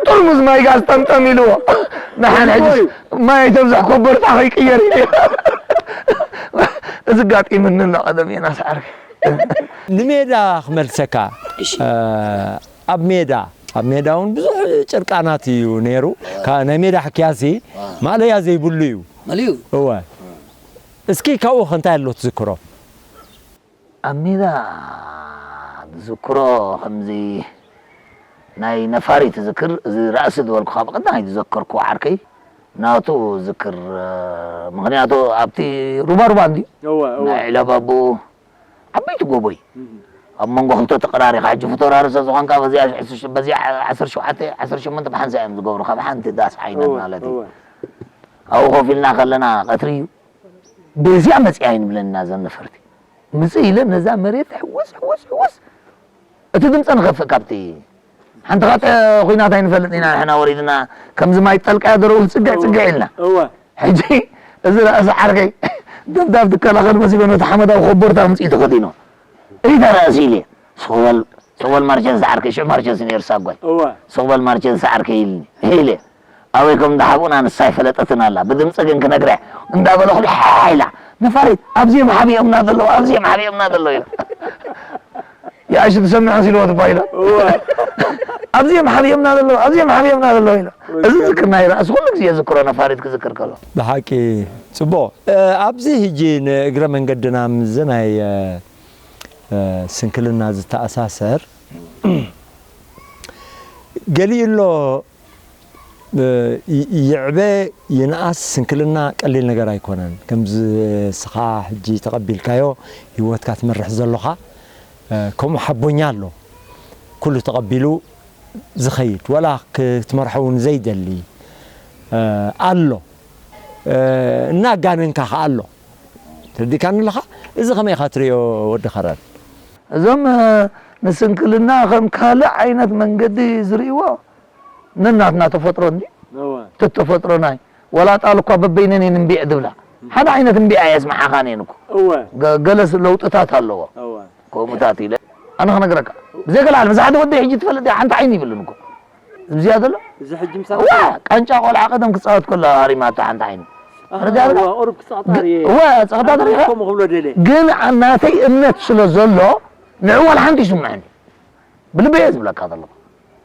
ጥርሙዝ ማይ ጋዝ ጠምጠም ኢልዎ። ንሓን ሕጂ ማይ ተብዝሕ ኮቦርታ ከይቅየር ኢሉ። እዚ ጋጢምኒ ኣሎ ቀደም እየ ናስዓር። ንሜዳ ክመልሰካ። እሺ። እ፣ ኣብ ሜዳ፣ ኣብ ሜዳ እውን ብዙሕ ጭርቃናት እዩ ነይሩ። ካ-፣ ናይ ሜዳ ሕክያሲ ማእለያ ዘይብሉ እዩ። መሊኡ። እወ። እስኪ ካብኡ ከ እንታይ ኣሎ ትዝክሮ? ኣብ ሜዳ ዝዝክሮ ከምዚ ናይ ነፋሪት ዝክር፣ እዚ ራእሲ ዝበልኩኻ ብቐዳማይ ዝዘከርኩ ዓርከይ ናቱ ዝክር፣ ምኽንያቱ ኣብቲ ሩባ ሩባ እንድዩ። እወ፣ እወ። ናይ ዒላባቦ ዓበይቲ ጎቦይ። እህ። ኣብ መንጎ ክልተ ተቐራሪኻ፣ ሕጂ ፊታውራሪ ስለ ዝኾንካ፣ በዚኣ ዕስር ሸ-፣ በዚኣ ዓሰርተ ሸውዓተ፣ ዓሰርተ ሸሞንተ ብሓንሳእ እዮም ዝገብሩ፣ ካብ ሓንቲ ዳስ ዓይነት እወ፣ ማለት እዩ። እወ። ኣብኡ ኮፍ ኢልና ከለና ቀትሪ እዩ። በዚኣ መጺኣ ኣይንብለና እዘን ነፈርቲ። ምጽእ ኢለን ነዛ መሬት ሕውስ፣ ሕውስ፣ ሕውስ። እቲ ድምጸ ንኸፍእ ካብቲ ሓንቲ ኻጠ ኹናት ኣይንፈልጥ ኢና ንሕና ወሪድና፣ ከምዚ ማይ ጠልቃ ደረው ጽግዕ፣ ጽግዕ ኢልና። እወ። ሕጂ እዚ ራእሲ ዓርከይ ደብዳብ ትከላኸል መሲሉ ነቲ ሓመዳዊ ኮቦርታ ኣምጺኡ ተኸዲኑ። እይ ተራእሲ ኢለ። ስቕ በል፣ ስቕ በል ማርቸስ ዓርከይ፣ ሽዑ ማርቸስ ነይሩ ሳጓይ። እወ። ስቕ በል ማርቸስ ዓርከይ ኢልኒ። ኢለ። ኣበይ ከም ዝሓብኡና ንሳ ኣይፈለጠትን ኣላ። ብድምፂ ግን ክነግርሕ እንዳበለኹ ሓ ኢላ፣ "ነፋሪት፣ ኣብዚኦም ሓቢኦምና ዘለዉ፣ ኣብዚኦም ሓቢኦምና ዘለዉ" ኢላ። "ያእሺ ትሰምዕ?" ሲልዎ ትባሂላ። እወ። "ኣብዚኦም ሓቢኦምና ዘለዉ፣ ኣብዚኦም ሓቢኦምና ዘለዉ" ኢላ። እዚ ዝክር ናይ ራእሲ ኩሉ ግዜ ዝክሮ ነፋሪት ክዝክር ከሎ። ብሓቂ ጽቡቕ። እ፣ ኣብዚ ሕጂ ንእግረ መንገድና ምስዚ ናይ፣ እ፣ እ፣ ስንክልና ዝተኣሳሰር ገሊኡ ኣሎ። እ፣ ይ-፣ ይዕበ ይንኣስ ስንክልና ቀሊል ነገር ኣይኮነን። ከምዚ እስኻ ሕጂ ተቐቢልካዮ ህይወትካ ትመርሕ ዘሎኻ፣ እ፣ ከምኡ ሓቦኛ ኣሎ። ኩሉ ተቐቢሉ ዝኸይድ፣ ወላ ክትመርሖ እውን ዘይደሊ፣ እ፣ ኣሎ። እ፣ እናጋነንካ ኸዓ ኣሎ። ተረዲእካኒ ኣለኻ? እዚ ከመይ ኢኻ ትርእዮ ወዲ ኸረን? እዞም፣ እ፣ ንስንክልና ከም ካልእ ዓይነት መንገዲ ዝርእይዎ ነናትና ተፈጥሮ እንዲ እወ። ተተፈጥሮና እዩ። ወላ ጣል እኳ በበይነን እየን እምቢዕ ዝብላ። ሓደ ዓይነት እምቢዕ ኣየስምዓኻን እየን እኮ። እወ። ገ-፣ ገለስ ለውጥታት ኣለዎ። እወ። ከምኡታት ኢለ ኣነ ክነግረካ። ብዘይ ገለ ዓለም፣ እዚ ሓደ ወደይ ሕጂ ትፈልጥ እያ፣ ሓንቲ ዓይኒ ይብልን እኮ። እዚኣ ዘሎ? እዚ ሕጂ ምሳኻ ዋ፣ ቃንጫ ቆልዓ ቀደም ክጻወት ከሎ ሃሪማቶ ሓንቲ ዓይኒ። ኣሃ፣ ተረዲኣ ኣለካ? ዋ፣ ቁሩብ ክጻወታ ግ-፣ ርየ። ዋ፣ ጸወታ ኣነ ርኢኻ? ከምኡ ክብሎ ደልየ። ግን ናተይ እምነት ስለ ዘሎ፣ ንዑ ዋላ ሓንቲ ይስምዐኒ። ብልበይ እየ ዝብለካ ዘለኹ።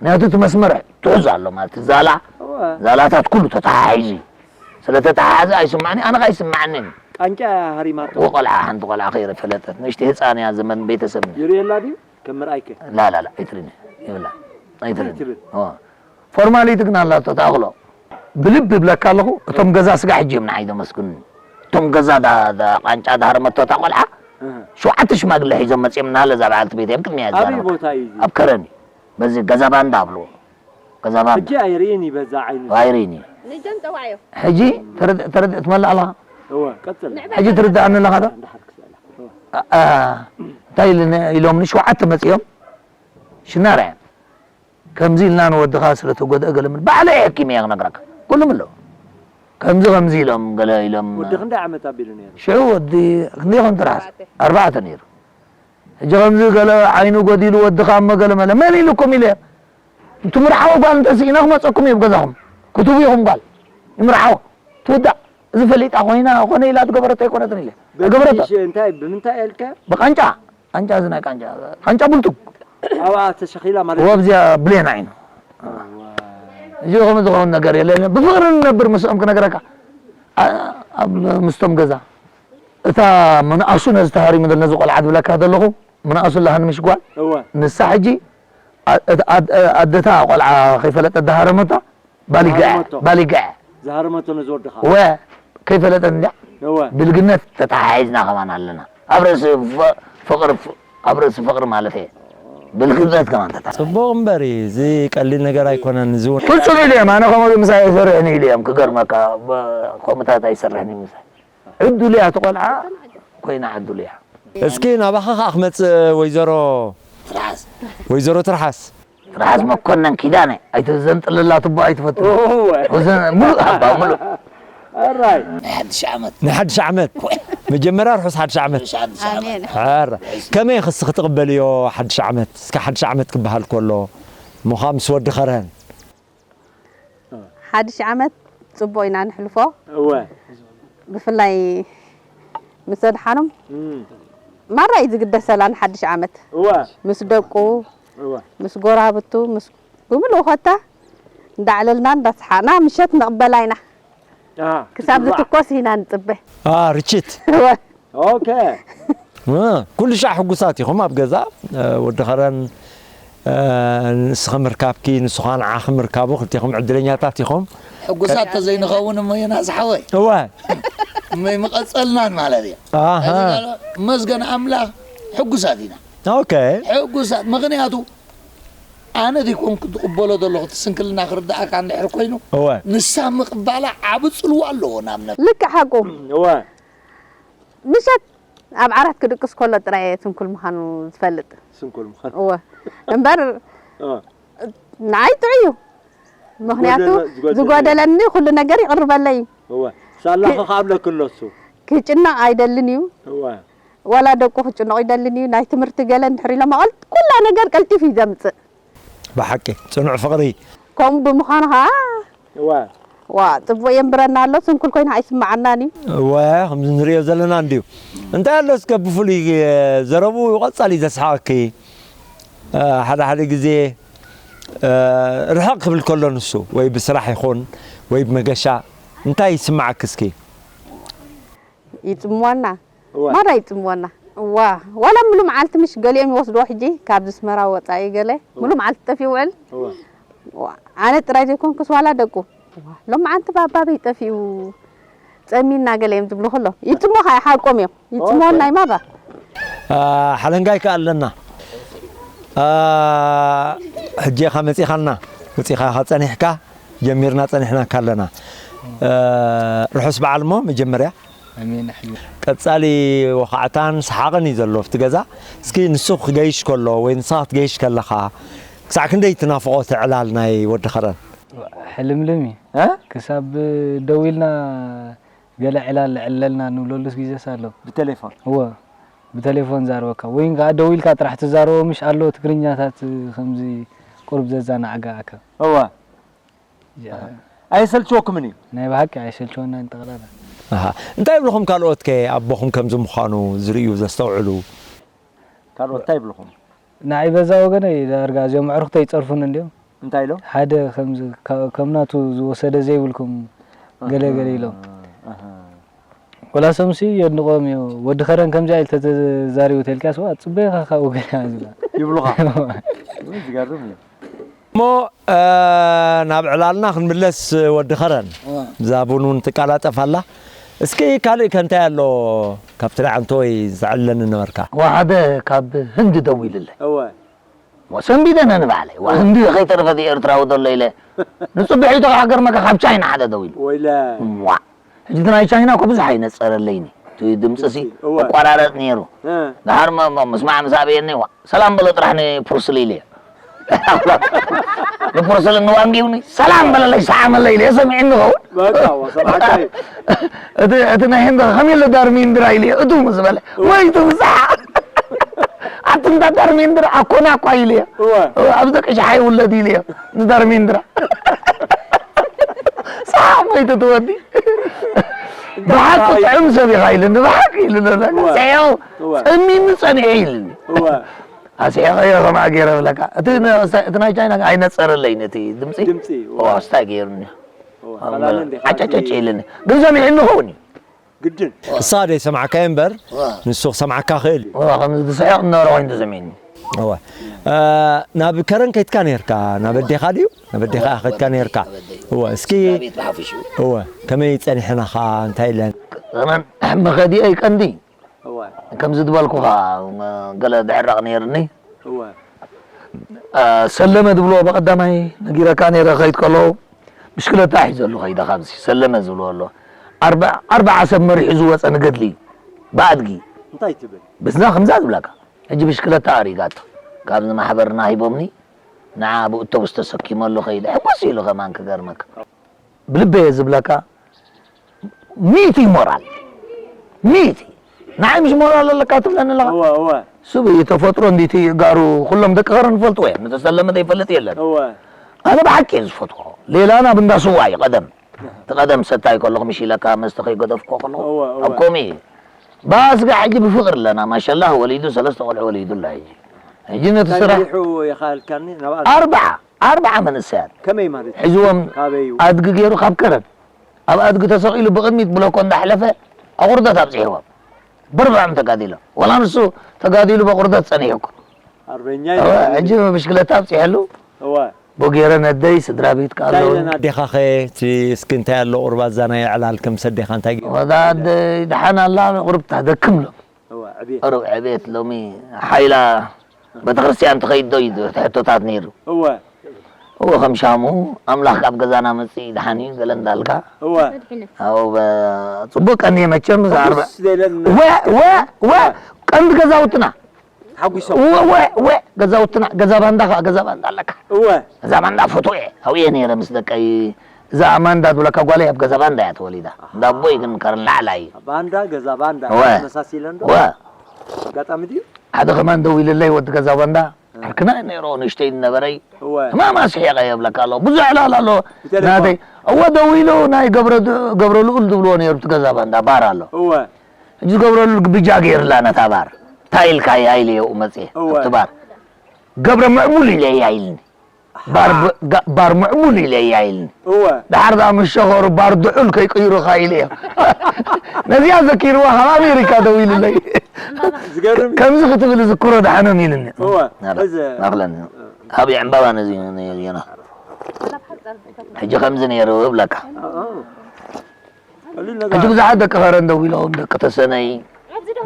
ምክንያቱ እቲ መስመር ትሑዝ ኣሎ ማለት እዩ። ዛላ፣ እወ። ዛላታት ኩሉ ተተሓሒዙ እዩ። ስለ ተተሓሓዘ ኣይስምዓኒ፣ ኣነ ኸኣ ኣይስምዓንን እዩ። ቃንጫ ሃሪማቶ። እወ፣ ቆልዓ፣ ሓንቲ ቆልዓ ከይፈለጠት፣ ንእሽተይ ህጻን እያ፣ ዘመን ቤተሰብና። ይርእየላ ድዩ? ከም ምርኣይከ? ላ፣ ላ፣ ላ፣ ኣይትርእይን እያ። ይብላ። ኣይትርእይን። ኣይትብል። እወ። ፎርማሊቲ ግን ኣላቶ፣ ተኣኽሎ። ብልቢ እብለካ ኣለኹ፣ እቶም ገዛ ስጋ ሕጂ እዮም ንዓይ ዘመስግኑኒ። እቶም ገዛ ዳ-፣ ዳ-፣ ቃንጫ ዳሃረመቶ እታ ቆልዓ፣ እህ። ሸውዓተ ሽማግለ ሒዞም መጺኦም እናሃለ እዛ በዓልቲ ቤተይ ኣብ ቅድሚያ ኣበይ ይዛረበካ። ቦታ እዩ እዚ? ኣብ ከረን እዩ። በዚ ገዛ ባንዳ ኣብልዎ። ገዛ ባንዳ። ሕጂ ኣይርእይን እዩ በዛ ዓይኑ። ኣይርእይን እዩ። ንጀም ጸዋዕዮ። ሕጂ ተረድ-፣ ተረድ-፣ ትመልእ ኣለኻ? እወ፣ ቀጽል። ሕጂ ትርድኣኒ ኣለኻ ዶ? እንዳሓር ክስእላ። እወ። ኣ-፣ ኣ-፣ እንታይ ኢልን-፣ ኢሎምኒ ሸውዓተ መጺኦም ሽናርያ። ከምዚ ኢልና ንወድኻ ስለ ተጎድአ ገለ ምን-፣ ባዕለይ ሕኪም እየ ክነግረካ። ኩሉም ኣለዉ። ከምዚ ከምዚ ኢሎም ገለ ኢሎም። ወዲ ክንደይ ዓመት ኣቢሉ ነይሩ? ሽዑ ወዲ ክንደይ ይኾን ትርሓስ? ኣርባዕተ። ኣርባዕተ ነይሩ። ሕጂ ከምዚ ገለ ዓይኑ ጎዲሉ ወድኻ እሞ ገለ መለ። መን ኢሉኩም ኢለ? ትምርዓው ጓል እንተስኢና ክመጸኩም እየ ኣብ ገዛኹም። ክትቡ ኢኹም ጓል። ይምርዓው። ትውዳእ። እዚ ፈሊጣ ኮይና፣ ኮነ ኢላ ዝገበረቶ ኣይኮነትን ኢለ። በቲ ኣይገበረቶ። ሽ-፣ እንታይ፣ ብምንታይ ኣልካ? ብቃንጫ። ቃንጫ፣ እዚ ናይ ቃንጫ። ቃንጫ ብልቱግ። ኣብኣ ተሸኺላ ማለት እዩ? ወብዚኣ ብሌን ዓይኑ። እዋ። እዚ ኸም ዝኸውን ነገር የለን። ብፍቕሪ ንነብር ምስኦም ክነግረካ። ኣ-፣ ኣብ ምስቶም ገዛ። እታ ምንኣሱ ነዚ ተሃሪሙ ዘሎ ነዚ ቆልዓ ዝብለካ ዘለኹ፣ ምንኣሱ ኣላ ሃንምሽ ጓል። እወ። ንሳ ሕጂ ኣ-፣ እት-፣ ኣድ-፣ ኣደታ ቆልዓ ከይፈለጠት ዝሃረመቶ፣ ባሊግዐ፣ ዝሃረመቶ። ባሊግዐ። ዝሃረመቶ ነዚ ወድኻ። ወ፣ ከይፈለጠት እንድያ። እወ። ብልግነት ተተሓሒዝና ከማን ኣለና። ኣብ ርእሲ ፍ-፣ ፍቕሪ ፍ-፣ ኣብ ርእሲ ፍቕሪ ማለት እየ። ብልግነት ከማን ተተሓሒዝ። ጽቡቕ እምበር እዩ። እዚ ቀሊል ነገር ኣይኮነን። እዚ እውን ፍጹም ኢሉ እዮም። ኣነ ከምኡ ምሳይ ኣይሰርሕን ኢሉ እዮም። ክገርመካ፣ ብ-፣ ከምኡታት ኣይሰርሕን እዩ ምሳይ። ዕዱል እያ እቲ ቆልዓ ኮይና ዕዱል እያ። እስኪ ናባኻ ኸኣ ክመጽእ ወይዘሮ ትርሓስ። ወይዘሮ ትርሓስ። ትርሓስ መኮነን ኪዳነ ኣይትዘንጥልላ ትቦ ኣይትፈትን። እወ። ወዘን-፣ ሙሉእ ሃባ፣ ሙሉእ። ኣራይ። ናይ ሓድሽ ዓመት። ናይ ሓድሽ ዓመት። መጀመርያ ርሑስ ሓድሽ ዓመት። ርሑስ ሓድሽ ዓመት። ኣሜን። ኣራ። ከመይ ክስ ክትቕበልዮ ሓድሽ ዓመት? እስከ ሓድሽ ዓመት ክበሃል ከሎ፣ ምዃ ምስ ወዲ ኸረን። ሓድሽ ዓመት ጽቡቕ ኢና ንሕልፎ። እወ። ብፍላይ ምስ ኣድሓኖም እም። ማራ እዩ ዝግደሰላ ንሓድሽ ዓመት። እወ። ምስ ደቁ፣ እወ። ምስ ጎራብቱ፣ ምስ ብምሉኡ ኮታ እንዳዕለልና እንዳስሓና ምሸት ንቕበላ ኢና። ኣሃ፣ ክሳብ ክትብላዕ። ዝትኮስ ኢና ንጽበ። ኣሃ፣ ርችት። እወ። ኦኬ። እ፣ ኩሉ ሻዕ ሕጉሳት ኢኹም ኣብ ገዛ፣ እ፣ ወዲ ኸረን፣ እ፣ ንስኺ ምርካብኪ፣ ንሱ ኸኣ ንዓኺ ምርካቡ፣ ክልቴኹም ዕድለኛታት ኢኹም። ሕጉሳት ተዘይንኸውን እሞ ዮናስ ሓወይ። እወ። እሞ ምቐጸልናን ማለት እዩ። ኣሃ። እዚ ማለት መስገን ኣምላኽ ሕጉሳት ኢና። ኦኬ። ሕጉሳት፣ ምኽንያቱ ኣነ ዘይኮንኩ ዝቕበሎ ዘለኹ እቲ ስንክልና ክርድኣካ እንድሕር ኮይኑ፣ እወ። ንሳ ምቕባላ ዓቢ ጽልዋ ኣለዎ ናብ ነብሲ። ልክዕ ሓቁ። እወ። ምሸት ኣብ ዓራት ክድቅስ ከሎ ጥራይ እየ ስንኩል ምዃኑ ዝፈልጥ። ስንኩል ምዃኑ። እወ። እምበር እወ። ንዓይ ጥዑይ እዩ። ምኽንያቱ ዝጎደለ-፣ ዝጎደለ-፣ ዝጎደለኒ ኩሉ ነገር ይቕርበለይ እዩ። እወ። ሳላኸ ክ-፣ ከኣብለኪ ኣሎ እሱ። ክጭነቕ ኣይደልን እዩ። እወ። ዋላ ደቁ ክጭነቑ ይደልን እዩ። ናይ ትምህርቲ ገለ እንድሕር ኢሎም ኣቐል-፣ ኩላ ነገር ቀልጢፉ እዩ ዘምጽእ። ብሓቂ ጽኑዕ ፍቕሪ። ከምኡ ብምዃኑ ኸዓ እወ። ዋ፣ ጽቡቕ የንብረና ኣሎ፣ ስንኩል ኮይኑ ኣይስምዓናን እዩ። እወ፣ ከምዚ ንሪኦ ዘለና እንድዩ። እንታይ ኣሎ እስከ ብፍሉይ፣ እ፣ ዘረብኡ ቀጻሊ ዘስሓቐኪ? እ፣ ሓደ ሓደ ግዜ፣ እ፣ ርሕቕ ክብል ከሎ ንሱ ወይ ብስራሕ ይኹን ወይ ብመገሻ እንታይ ይስምዓኪ እስኪ? ይጽምወና። እወ። ማራ ይጽምወና። እዋ፣ ዋላ ሙሉ መዓልቲ ምሽ ገሊኦም ይወስድዎ ሕጂ ካብዚ ኣስመራ ወጻኢ ገለ እወ። ሙሉ መዓልቲ ጠፊኡ ይውዕል። እወ። ዋ፣ ኣነ ጥራይ ዘይኮንኩስ ዋላ ደቁ። ዋ፣ ሎማዓንቲ ባባ ኣበይ ጠፊኡ? ጸሚና ገለ እዮም ዝብሉ ከሎ። ይጽምወኻ፣ ሓቆም እዮም። ይጽምወና ኦኬ። እዩ ማራ። አ፣ ሓለንጋይ ከኣ ኣለና። አ፣ ሕጂ ኢኻ መጺኻልና። ወጺኻ ኢኻ ጸኒሕካ፣ ጀሚርና ጸኒሕናካ ኣለና። አ፣ ርሑስ በዓል እሞ መጀመርያ። ኣሜን፣ ኣሕዩ። ቀጻሊ ወኻዕታን ሰሓቕን እዩ ዘሎ ኣብቲ ገዛ። እስኪ ንሱ ክገይሽ ከሎ ወይ ንስኻ ክትገይሽ ከለኻ፣ ክሳዕ ክንደይ ትናፍቖ እቲ ዕላል ናይ ወዲ ኸረን? ሕልምልም እዩ። እ? ክሳብ ደዊልና ገለ ዕላል ዕለልና ንብለሉስ ግዜስ ኣሎ። ብቴሌፎን? እወ፣ ብቴሌፎን ዛረበካ። ወይ ከዓ ደዊልካ ጥራሕ ትዛረቦ፣ ምሽ ኣሎ ትግርኛታት ከምዚ ቁሩብ ዘዛናግዓካ። እወ። ያ። ኣየሰልችወኩምን እዩ? ናይ ብሓቂ ኣየሰልችወናን ጠቕላላ። ኣሃ። እንታይ ይብልኹም ካልኦት ከ ኣቦኹም ከምዚ ምዃኑ ዝርእዩ ዘስተውዕሉ? ካልኦት እንታይ ይብልኹም? ንዓይ በዛ ወገነይ ዳርጋ እዚኦም ኣዕሩኽተይ ይጸርፉኒ እንድዮም። እንታይ ኢሎም? ሓደ ከምዚ ከ-፣ ከም ናቱ ዝወሰደ ዘይብልኩም ገለ ገለ ኢሎም። ኣሃ። ወላሶምሲ የድንቖም እዩ። ወዲ ኸረን ከምዚኣ ኢሉ ተተዛሪቡ ተልካስ፣ ዋ፣ ጽበየኻ ካብኡ ገለ ዝብላ። ይብሉኻ? እዋ። ወይ ዝገርም እዩ። እሞ፣ እ፣ ናብ ዕላልና ክንምለስ ወዲ ኸረን። እዋ። እዛ ቡን እውን ትቀላጠፍ ኣላ። እስኪ ካልእ ከ እንታይ ኣሎ ካብቲ ደዓንቶ ወይ ዘዕልለኒ ነበርካ? ወሓደ ካብ ህንዲ ደዊልለይ። እወ። ወሰንቢደ ነንባዕለይ። ዋ፣ ህንዲ ከይተረፈ እቲ ኤርትራዊ ዘሎ ኢለ። ንጽብሒቱ ክሓገር መካ ካብ ቻይና ሓደ ደዊሉ። ወይለ። ዋ። ሕጂ እቲ ናይ ቻይና እኮ ብዙሕ ኣይነጸረለይኒ። እቲ ድምጺ ሲ ድምጺ፣ እወ። ይቆራረጽ ነይሩ። እ። ድሓር ማ-፣ ማ-፣ ምስማዕ ምስ ኣበየኒ፣ ዋ፣ ሰላም በሎ ጥራሕ ንፕሩስሊ ኢለ። ንፕሩስሊ ንዋንጊውኒ፣ ሰላም በለለይ፣ ሰዓመለይ ኢለ። ሰሚዕኒ ኸውን? በቃ፣ ዋ፣ ሰምዓካ እዩ። እቲ፣ እቲ ናይ ህንዲ ከመይ ኢለ ዳርሚንድራ ኢለ፣ እቱ ምስ በለ። እወ። ወይ ትምሳሕ። ኣቲ እንዳ ዳርሜንድራ ኣኮና እኳ ኢለዮ። እወ። እወ፣ ኣብ ዘቅሻሓይ ውለድ ኢለዮ። ንዳርሜንድራ። ሰሓቕ መይቱ ትወዲ። ብሓቂ ጥዑም ሰብ ኢኻ ኢሉኒ፣ ብሓቂ ኢሉኒ። እወ። ሰዮ፣ እወ። ጸሚሙ ጸኒሑ ኢሉኒ። እወ። ኣስሒቐዮ ከምኣ ገይረ ብለካ። እቲ ነ-፣ እቲ ናይ ቻይና ኣይነጸረለይን እቲ ድምጺ። ድምጺ፣ እወ። እወ፣ ስታይ ገይሩኒ። እወ፣ ኣም-፣ ፈላለ እንዲኻ ዓጨጨጭ እቲ ኢሉኒ። ግን ሰሚዑኒ ይኸውን እዩ። ግድን። ንስኻ ደይሰማዕካዮ እምበር፣ ዋ። ንሱ ክሰምዓካ ክእል እዩ። ዋ፣ ከምዚ ዝስሕቕ ዝነበረ ኮይኑ ተሰሚዕኒ። እወ። እ፣ ናብ ከረን ከይድካ ነይርካ? ናብ ኣዴኻ ድዩ? ናብ ኣዴኻ እወ፣ ከይድካ ናብ ነይርካ? ኣደይ፣ ናብ ኣደይ። እወ፣ እስኪ ስድራ ቤት ብሓፈሽኡ። እወ፣ ከመይ ጸኒሐናኻ? እንታይ ኢለን? ከረን መኸዲአይ ቀንዲ። እወ። ከምዚ ዝበልኩኻ፣ ገለ ድሕራቕ ነይርኒ። እወ። እ፣ ሰለመ ዝብልዎ ብቐዳማይ ነጊረካ ነይረ፣ ክኸይድ ከለዉ ብሽክለታ ሒዘሉ ከይደ፣ ካብዚ ሰለመ ዝብልዎ ኣሎ። ኣርባ-፣ ኣርብዓ ሰብ መሪሑ ዝወጸ ንገድሊ ብኣድጊ። እንታይ ትብል? ብዝና ከምዛ ዝብለካ። ሕጂ ብሽክለታ ኣሪጋቶ። ካብዚ ማሕበርና ሂቦምኒ፣ ንዓ ብእቶቡስ ተሰኪመሉ ከይደ። ሕጉስ ኢሉ ከማን ክገርመካ። ብልበየ ዝብለካ፣ ሚእቲ ሞራል። ሚእቲ። ንዓይ ምሽ ሞራል ኣለካ ትብለኒ ኣለኻ? እወ፣ እወ። ስብ እዩ ተፈጥሮ እንዲቲ ጋሩ ኩሎም ደቂ ኸረን ዝፈልጥዎ እዮም። ንተሰለመ ዘይፈልጥ የለን። እወ። ኣነ ብሓቂ እየ ዝፈትዎ። ሌላ ናብ እንዳ ስዋ እዩ ቀደም። እቲ ቀደም ሰታይ ከለኹ ምሽ ኢለካ መስተ ከይገደፍኮ ከለኹ እወ፣ እወ። ኣብ ኮሚ እዩ። ባስጋ ሕጂ ብፍቕሪ ኣለና። ማሻላህ ወሊዱ ሰለስተ ቆልዑ ወሊዱ ኣሎ ሕጂ። ሕጂ ነቲ ስራሕ ጸኒሑ ይኻልካኒ ናብ ኣል- ኣርብዓ፣ ኣርብዓ መንእሰያት ከመይ ማለት እዩ? ሒዝዎም ካበይ እዩ? ኣድጊ ገይሩ ካብ ከረን። ኣብ ኣድጊ ተሰቒሉ ብቕድሚት ብሎኮ እንዳሕለፈ ኣቑርደት ኣብጺሕዎም። በርብዖም ተጋዲሎም። ወላ ንሱ ተጋዲሉ በቑርደት ጸኒሑ እኮ። ኣርበኛ እዩ። እወ፣ ሕጂ ብሽክለታ ኣብጺሐሉ። እወ። ቦጌረ ነደይ ስድራ ቤት እንታይ ኣለዉ። ኢለና? ኣዴኻኸ እቲ እስኪ እንታይ ኣሎ ቁርባ እዛ ናይ ዕላል ከም ሰዴኻ እንታይ ገይሩ? ወዳ ኣደይ ደሓን ኣላ፣ ቁሩብ ታደክም ሎ። እወ፣ ዕቤት። ቁሩብ ዕቤት ሎሚ ሓይላ ቤተክርስትያን ትኸይድ ዶ እዩ እቲ ሕቶታት ነይሩ። እወ። እወ፣ ከም ሻሙ ኣምላኽ ካብ ገዛና መጽእ ደሓን እዩ ገለ እንዳልካ። እወ። ኣብኡ በ-፣ ጽቡቅ ቀንየ መቸም እዛ ዓርበ-፣ ተሓጉስ ዘይለን ወ-፣ ወ-፣ ወ-፣ ቀንዲ ገዛውትና። ተሓጒሶም። ወ-፣ ወ-፣ ወ-፣ ገዛውትና፣ ገዛ ባንዳ ኸኣ፣ ገዛ ባንዳ ኣለካ። እወ። ገዛ ባንዳ ፎቶ እየ፣ ኣብኡ እየ ነይረ ምስ ደቀይ። እዛ ኣማንዳ ትብለካ ጓለይ ኣብ ገዛ ባንዳ እያ ተወሊዳ። ኣሃ። እንዳ ኣቦይ ግን ከረን ላዕላይ እዩ። ባንዳ፣ ገዛ ባንዳ፣ እወ። ተመሳሲለን ዶ? እወ። ኣጋጣሚ ድዩ? ሓደ ከማን ደዊልለይ ወዲ ገዛ ባንዳ፣ እ። ዓርክና እዩ ነይሩ፣ ንእሽተይ ዝነበረይ። እወ። ሕማም ኣስሒቐ የብለካ ኣለኹ። ብዙሕ ዕላል ኣሎ። ብቴሌፎን። ናተይ፣ እወ፣ ደዊሉ ናይ ገብረ ድ-፣ ገብረ ልኡል ዝብልዎ ነይሩ፣ እቲ ገዛ ባንዳ ባር ኣሎ። እወ። ሕጂ ገብረ ልኡል ግብጃ ገይርላ ነታ ባር። እንታይ ኢልካ እያ ኢለዮ መፅየ፣ እወ። ኣብቲ ባር። ገብረ ምዕቡል ኢለ እያ ኢልኒ። ባር ብ-፣ ጋ-፣ ባር ምዕቡል ኢለ እያ ኢልኒ። እወ። ደሓር ደኣ ምስ ሸኸሩ ባር ድዑል ከይቅይሩኻ ኢለዮ። ነዚኣ ዘኪርዋ ካብ ኣሜሪካ ደዊሉለይ። ዝገርም እዩ። ከምዚ ክትብል ዝክሮ ደሓኖም ኢልኒ። እወ። ናላ፣ እዚ ናኽለን። ኣብ ዕምባባ ነዚ ነየና። ሕጂ ከምዚ ነይሩ እብለካ። እ፣ እ። ቀሊል ነገር ሕጂ ኣይኮነን። ብዙሓት ደቂ ከረን ደው ኢሎም፣ ደቂ ተሰነይ።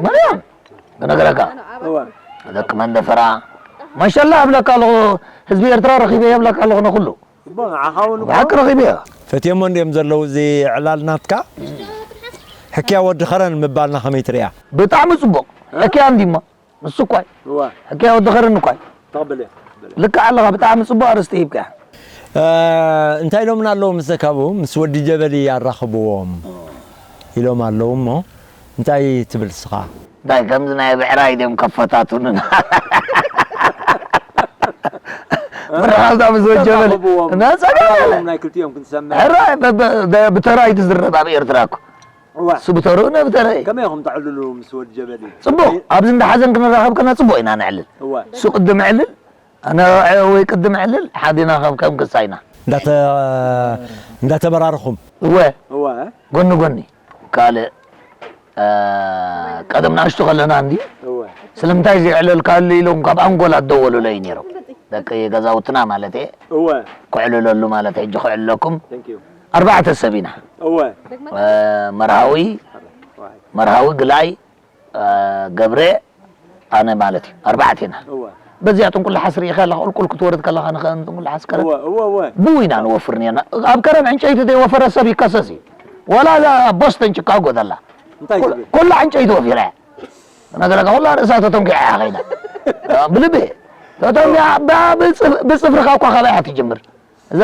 ማርያም፣ ክነግረካ። እወ። ደቂ መንደፈራ። ማሻላ እብለካ ኣለኹ፣ ህዝቢ ኤርትራ ረኺበ እብለካ ኣለኹ ንኹሉ። እቦ፣ ንዓኻ እውን እኮ። ብሓቂ ረኺበ እየ። ፈትየሞ እንድዮም ዘለዉ እዚ ዕላል ናትካ? ሕክያ ወዲ ኸረን ምባልና ከመይ ትርእያ? ብጣዕሚ ጽቡቕ። እ? ሕክያ እንዲማ። ንሱ እኳ እዩ። እወ። ሕክያ ወዲ ኸረን እኳ እዩ። ተቐበል እየ፣ ተቐበል እየ። ልክዕ ኣለኻ፣ ብጣዕሚ ጽቡቕ ኣርእስቲ ሂብካ። እ፣ እንታይ ኢሎምና ኣለዉ ምስ ዘካቡ? ምስ ወዲ ጀበሊ ኣራኽብዎም ኢሎም ኣለዉ እሞ፣ እንታይ ትብል ስኻ? እንታይ ከምዚ ናይ ብዕራይ ድዮም ከፈታቱንና? ምርኻብታ ምስ ወዲ ጀበሊ። ተራኽብዎም። እና ጸገም የለን። ናይ ክልቲኦም ክንሰምዕ። ሕራይ፣ በ-፣ በ-፣ ብተራ እዩ ዝዝረብ ኣብ ኤርትራ እኮ። እወ። እሱ ብተርኡ ነብተረ። ከመይ ኢኹም ተዕልሉ ምስ ወዲ ጀበሊ? ጽቡቕ። ኣብዚ እንዳ ሓዘን ክንራኸብ ከለና ጽቡቕ ኢና ነዕልል። እወ። እሱ ቅድም ዕልል፣ ኣነ ወይ ቅድም ዕልል፣ ሓዲና ከም፣ ከም ክሳይና። እንዳተ-፣ እንዳተበራርኹም? እወ። እወ። ጎኒ ጎኒ። ካልእ፣ እ፣ ቀደም ንኣሽቱ ከለና እንዲ፣ እወ። ስለምንታይ ዘየዕለልካሉ ኢሎም ካብ ኣንጎላ ደወሉለይ ነይሮም። ደቂ ገዛውትና ማለት እየ። እወ። ክዕልለሉ ማለት ሕጂ ክዕልለኩም። Thank you። ኣርባዕተ ሰብ ኢና። እወ። እ፣ መርሃዊ፣ ዋይ። መርሃዊ ግላይ፣ እ፣ ገብረ፣ ኣነ ማለት እዩ። ኣርባዕተ ኢና። እወ። በዚኣ ጥንቁላሓስ ርኢኻ ኣለኻ፣ ቁልቁል ክትወርድ ከለኻ ንኸ-፣ ጥንቁላሓስ ከረን እወ፣ እወ፣ እወ። ብኡ ኢና ንወፍር ነርና። ኣብ ከረን ዕንጨይቲ ዘይወፈረ ሰብ ይከሰስ እዩ። ዋላ እዛ ቦስተን ቺካጎ ዘላ። እንታይ ኩል-፣ ትብል? ኩላ ዕንጨይቲ ወፊራ እያ። ነገረካ፣ ኩላ ርእሳ ተተንኪዓ እያ ኸይዳ። ብልቢ። ተተንኪዓ፣ ብ-፣ ብጽፍ-፣ ብጽፍርኻ እኳ ካባይ እያ ትጅምር። እዛ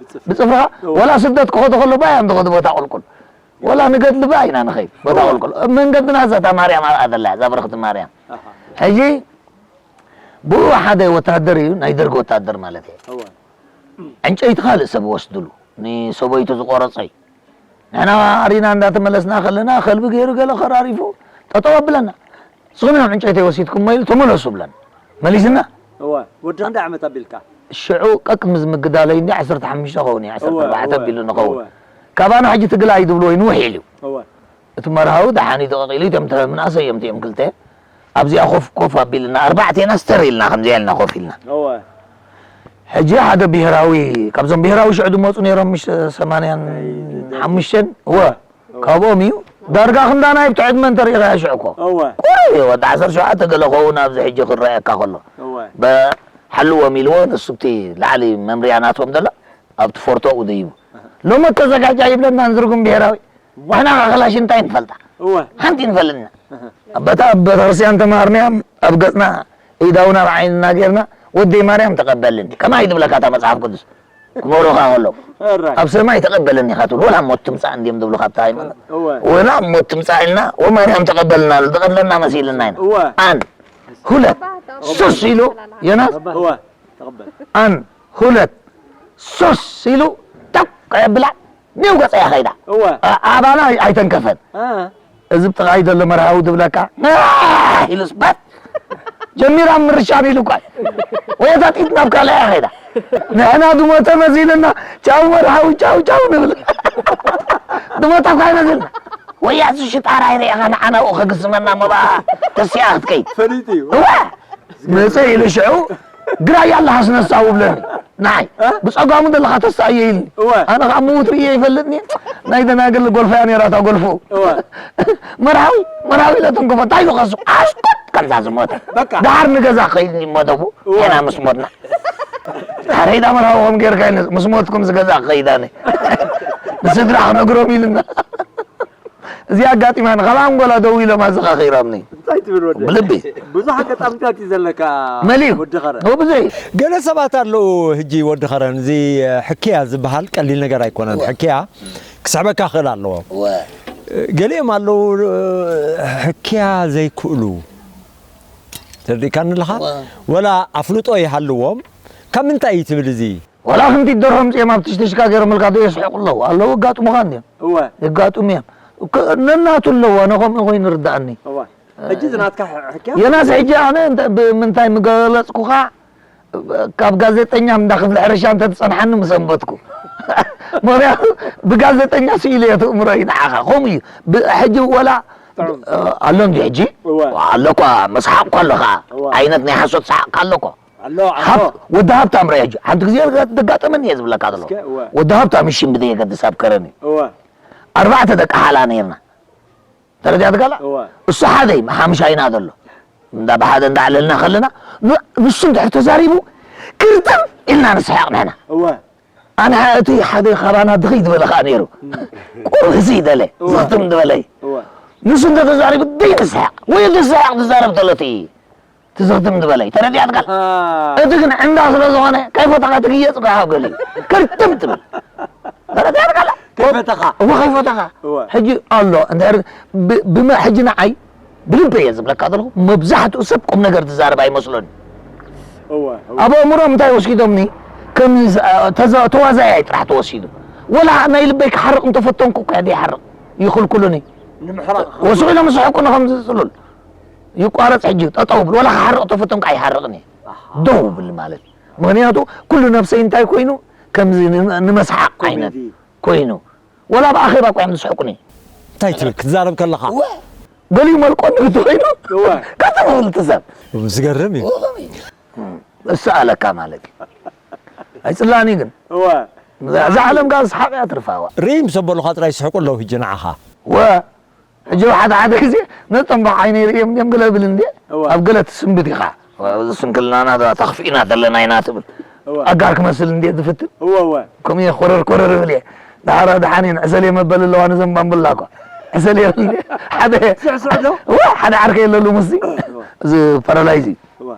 ብጽፍሪ። ብጽፍርኻ፣ እወ። ወላ ስደት ክኸዱ ከሎ ባይ እዮም ዝኸዱ ቦታ ቁልቁል። ወላ ንገድሊ ባይ ኢና ንኸይድ፣ ቦታ እወ። ቁልቁል። መንገድና እዛ እታ ማርያም ኣብኣ ዘላ እያ፣ እዛ ብርኽቲ ማርያም። ኣሃ። ሕጂ ብኡ ሓደ ወታደር እዩ፣ ናይ ደርጊ ወታደር ማለት እየ። እወ። ዕንጨይቲ ካልእ ሰብ ወስድሉ፣ ንሰበይቱ ዝቆረጸ እዩ። ንሕና ኣሪና እንዳተመለስና ከለና ከልቢ ገይሩ ገለ ኸራሪፉ ጠጠው ኣብለና። ንስኹም እዮም ዕንጨይተይ ወሲድኩሞ ኢሉ ተመለሱ ብለና። መሊስና። እወ፣ ወዲ ክንደይ ዓመት ኣቢልካ? ሽዑ ቀቅምዝ ምግዳለይ እንዲ ዓሰርተ ሓሙሽተ ኸውን እዩ፣ እወ፣ ዓሰርተ ኣርባዕተ እወ፣ ኣቢሉ ንኸውን። እወ። ካባና ሕጂ ትግላይ ዝብልዎ ይንውሕ ኢሉ እዩ። እወ። እቲ መርሃዊ ደሓን እዩ ተቐቒሉ፣ እቶም ተ-፣ ምናእሰይ እዮም እቲኦም ክልተ። ኣብዚኣ ኮፍ፣ ኮፍ ኣቢልና፣ ኣርባዕቴና ስተር ኢልና፣ ከምዚኣ ኢልና ኮፍ ኢልና። እወ። ሕጂ ሓደ ብሄራዊ፣ ካብዞም ብሄራዊ ሽዑ ዝመፁ ነይሮም፣ ምሽ ሰማንያን ሓሙሽተን? እወ። እወ። ካብኦም እዩ። ዳርጋ ክንዳና እዩ፣ ብትዕድመ እንተሪኢኻዮ ሽዑ እኮ። እወ። ቁሩብ እዩ፣ ወዲ ዓሰርተ ሸውዓተ ገለ ኸውን ኣብዚ ሕጂ ክረኣየካ ከሎ። እወ። በ-፣ ሓልዎም ኢልዎ፣ ንሱ እቲ ላዕሊ መምርያ ናቶም ዘሎ፣ ኣብቲ ፎርቶኡ ደይቡ። ኣሃ። ሎሚ ተዘጋጃ ይብለና ንዝርጉም ብሄራዊ። ዋሕና ኸዓ ክላሽ እንታይ ንፈልጣ? እወ። ሓንቲ ንፈልጥና። እህ። ኣብ በታ፣ ኣብ ቤተክርስትያን ተማሃርናያ፣ ኣብ ገጽና ኢዳውና ኣብ ዓይንና ጌርና፣ "ወደይ ማርያም ተቐበልኒ." ከማይ ትብለካ እታ መጽሓፍ ቅዱስ። ክመሩኻ ከለዉ። ሕራይ። "ኣብ ሰማይ ተቐበለኒ" ኢኻ ትብል። ወላ ሞት ትምጻእ እንድዮም ዝብሉኻ ኣብታ ሃይማኖት። እወ። ወላ ሞት ትምጻእ ኢልና፣ "ወማርያም ተቐበልና" ኢሉ ዝቐብለና መሲልና ኢና። እወ። ኣን፣ ሁለት፣ ሱስ ኢሉ፣ ዮናስ። እወ። ተቐበል። ኣን፣ ሁለት፣ ሱስ ኢሉ፣ ተው ከየብላ፣ ኒው ገጸ እያ ኸይዳ። እወ። ኣ-፣ ኣባና ኣይ-፣ ኣይተንከፈን። እ። እዚ ብጥቓይ ዘሎ መርሃዊ ዝብለካ፣ ኣህ ኢሉስ፣ በት! ጀሚራ ምርሻም ኢሉ እኳ እዩ። ወይ እታ ጢጥ ናብ ካልእ እያ ኸይዳ። ንሕና ዝሞተ መሲሉና፣ ቻው መርሃዊ፣ ቻው፣ ቻው ንብል። ዝሞተ እኳ ኣይመስልና። ወይ ያሱ ሽጣራ ይረኤኻ ንዓና ኡ ከግስመና መባኣ ተሲኣ ክትከይድ። ፈሊጡ እዩ። እዋ! መጸ ኢሉ ሽዑ፣ "ግራይ ኣለኻ ስነሳው" ብለኒ። ንዓይ፣ እ? "ብጸጋሙ ዘለኻ ተሳእየ" ኢልኒ። እወ። ኣነ ኸኣ ምዉት ርእየ ይፈልጥኒ። ናይ ደናግል ጎልፎ እያ ነይራ እታ ጎልፎ። እወ። "መርሃዊ፣ መርሃዊ" ኢለ ትንክፎ። እንታይ ኢሉ ኸሱ? ኣስኩት! ከምዛ ዝሞተ። በቃ። ደሓር ንገዛ ክኸይድ እሞ ደቡ፣ እወ። ንሕና ምስ ሞትና። "ሓረይዳ መርሃዊ ከም ጌርካ ኢልኒ፣ ምስ ሞትኩም ዝገዛ ክኸይድ ኣነ። ንስድራ ክነግሮም" ኢልና። እዚ ኣጋጢማኒ፣ ካብ ኣንጎላ ደው ኢሎም ኣዘኻኺሮምኒ። እንታይ ትብል ወደ? ብልቢ። ብዙሕ ኣጋጣሚታት እዩ ዘለካ መሊዩ። ወዲ ኸረ። ኦ፣ ብዙሕ እዩ። ገለ ሰባት ኣለዉ፣ ሕጂ ወዲ ኸረን፣ እዚ ሕክያ ዝበሃል ቀሊል ነገር ኣይኮነን። እወ። ሕክያ ክስሕበካ ክእል ኣለዎ። እወ። ገሊኦም ኣለዉ፣ ሕክያ ዘይክእሉ። ተረዲእካኒ ኣለኻ? እወ። ወላ ኣፍልጦ ይሃልዎም፣ ካብ ምንታይ እዩ ትብል እዚ? ወላ ክንቲት ደርሆ ኣምጺኦም ኣብ ትሽትሽካ ገይሮምልካ ዶ የስሕቑ ኣለዉ? ኣለዉ፣ የጋጥሙኻ እንድዮም። እወ። የጋጥሙ እዮም። ከ-፣ ነናቱ ኣለዎ፣ ኣነ ከምኡ ኮይኑ ይርድኣኒ። እወ። ሕጂ እዚ ናትካ ሕ-፣ ሕክያ? የናስ ሕጂ ኣነ እንተ-፣ ብምንታይ ምገለጽኩኻ፣ ካብ ጋዜጠኛ እንዳ ክፍሊ ሕርሻ እንተ ትጸንሓኒ ምሰንበትኩ። ምኽንያቱ ብጋዜጠኛ ስኢሉ እየ ትእምሮ እዩ ንዓኻ። ከምኡ እዩ። ብ-፣ ሕጂ ወላ ጥዑም። እ፣ ኣሎ እንዲ ሕጂ? እወ። ኣሎ እኳ፣ መስሓቕ እኳ ኣሎ ኸኣ። እወ። ዓይነት ናይ ሓሶት ሰሓቕ ኣሎ እኳ። ኣሎ፣ ኣሎ። ሃብ-፣ ወዲ ሃብታም ርኣ ሕጂ። ሓንቲ ግዜ ዘጋጠመኒ እየ ዝብለካ ዘለኹ። እስከ፣ እወ። ወዲ ሃብታም እሺ፣ ብዘየገድስ ኣብ ከረን እዩ። እወ። ኣርባዕተ ደቂ ሓላ ነይርና። ተረዲኣትካ ኣላ? እወ። እሱ ሓደ እዩ፣ ሓምሻይና ዘሎ። እንዳ ብሓደ እንዳዕለልና ከለና፣ ን-፣ ንሱ እንድሕር ተዛሪቡ፣ ክርጥም ኢልና ንስሕቕ ንሕና። እወ። ኣነ እቲ ሓደ ካባና ድኽይ ዝበለ ኸኣ ነይሩ። እም። ቁሩብ ህዝይ ደለ፣ እወ። ዝኽትም ዝበለ እዩ። እወ። ንሱ እንተ ተዛሪቡ ደይ ትስሕቕ፣ ወይ ትስሕቕ ትዛረብ ተሎ እቲ ትዝኽትም ዝበለ እዩ። ተረዲኣትካ? ኣሃ። እቲ ግን ዕንዳ ስለ ዝኾነ፣ ከይፈተኻ ትግየጽ እኮ ካብ ገሊኡ። ክርትም ትብል። ተረዲኣትካ? ከይፈተኻ። እወ፣ ከይፈተኻ። እወ። ሕጂ ኣሎ፣ እንድሕር ብ-፣ ብመ-፣ ሕጂ ንዓይ ብልቢ እየ ዝብለካ ዘለኹ፣ መብዛሕትኡ ሰብ ቁም ነገር ዝዛረብ ኣይመስሎን። እወ፣ እወ። ኣብ ኣእምሮም እንታይ ወሲዶምኒ? ከም ዝ-፣ ተዛ-፣ ተዋዛያይ ጥራሕ ተወሲዱ። ወላ ናይ ልበይ ክሓርቕ እንተፈተንኩ እኳ ዘይሓርቕ ይኽልክሉኒ። ንምሕራቕ ወስቑ ኢሎም ዝስሕቁኒ ከም ዝጽሉል። ይቋረጽ ሕጂ፣ ጠጠው ብል። ወላ ክሓርቕ ተፈተንኩ ኣይሓርቕን እየ። ኣሃ። ደው ብል ማለት። ምኽንያቱ ኩሉ ነብሰይ እንታይ ኮይኑ? ከምዚ ን-፣ ንመስሓቕ ዓይነት። ኮሜዲ። ኮይኑ፣ ወላ ኣብ ኣኼባ እኮ እዮም ዝስሕቁኒ። እንታይ ትብል ክትዛረብ ከለኻ? እወ። ገሊኡ መልቆ ንግዲ ኮይኑ፣ እወ። ከተመልቲ ሰብ። ዝገርም እዩ። እወ፣ ከመይ? እሰኣለካ ማለት እዩ። ኣይጽላእን እዩ ግን። እወ። እዛ፣ እዛ ዓለም ጋር ሰሓቕ እያ ትርፋዋ። ርእይ ምስ ኣበሉኻ ጥራይ ይስሕቁ ኣለዉ ሕጂ ንዓኻ። እወ። ሕጂ ሓደ ሓደ ግዜ ነቶም ብዓይነይ ርእዮም እዮም ገለ ብል እንዴ? እወ። ኣብ ገለ ትስንብት ኢኻ። ስንክልናና ተኽፊእና ዘለና ኢና ትብል። እወ። ኣጋር ክመስል እንዴ ዝፍትን? እወ፣ እወ። ከምኡ እየ ኮረር ኮረር እብል እየ። ደሓራ ደሓን እየን ዕሰል እየ መበል ኣለዋ ንዘን ባምቡላ እኳ። ዕሰል እየ እብል እየ። ሓደ ስዕስዕ ዶ? እወ፣ ሓደ ዓርከይ ኣለሉ ምስዚ። እወ። እዚ ፓራላይዝ እዩ። እወ።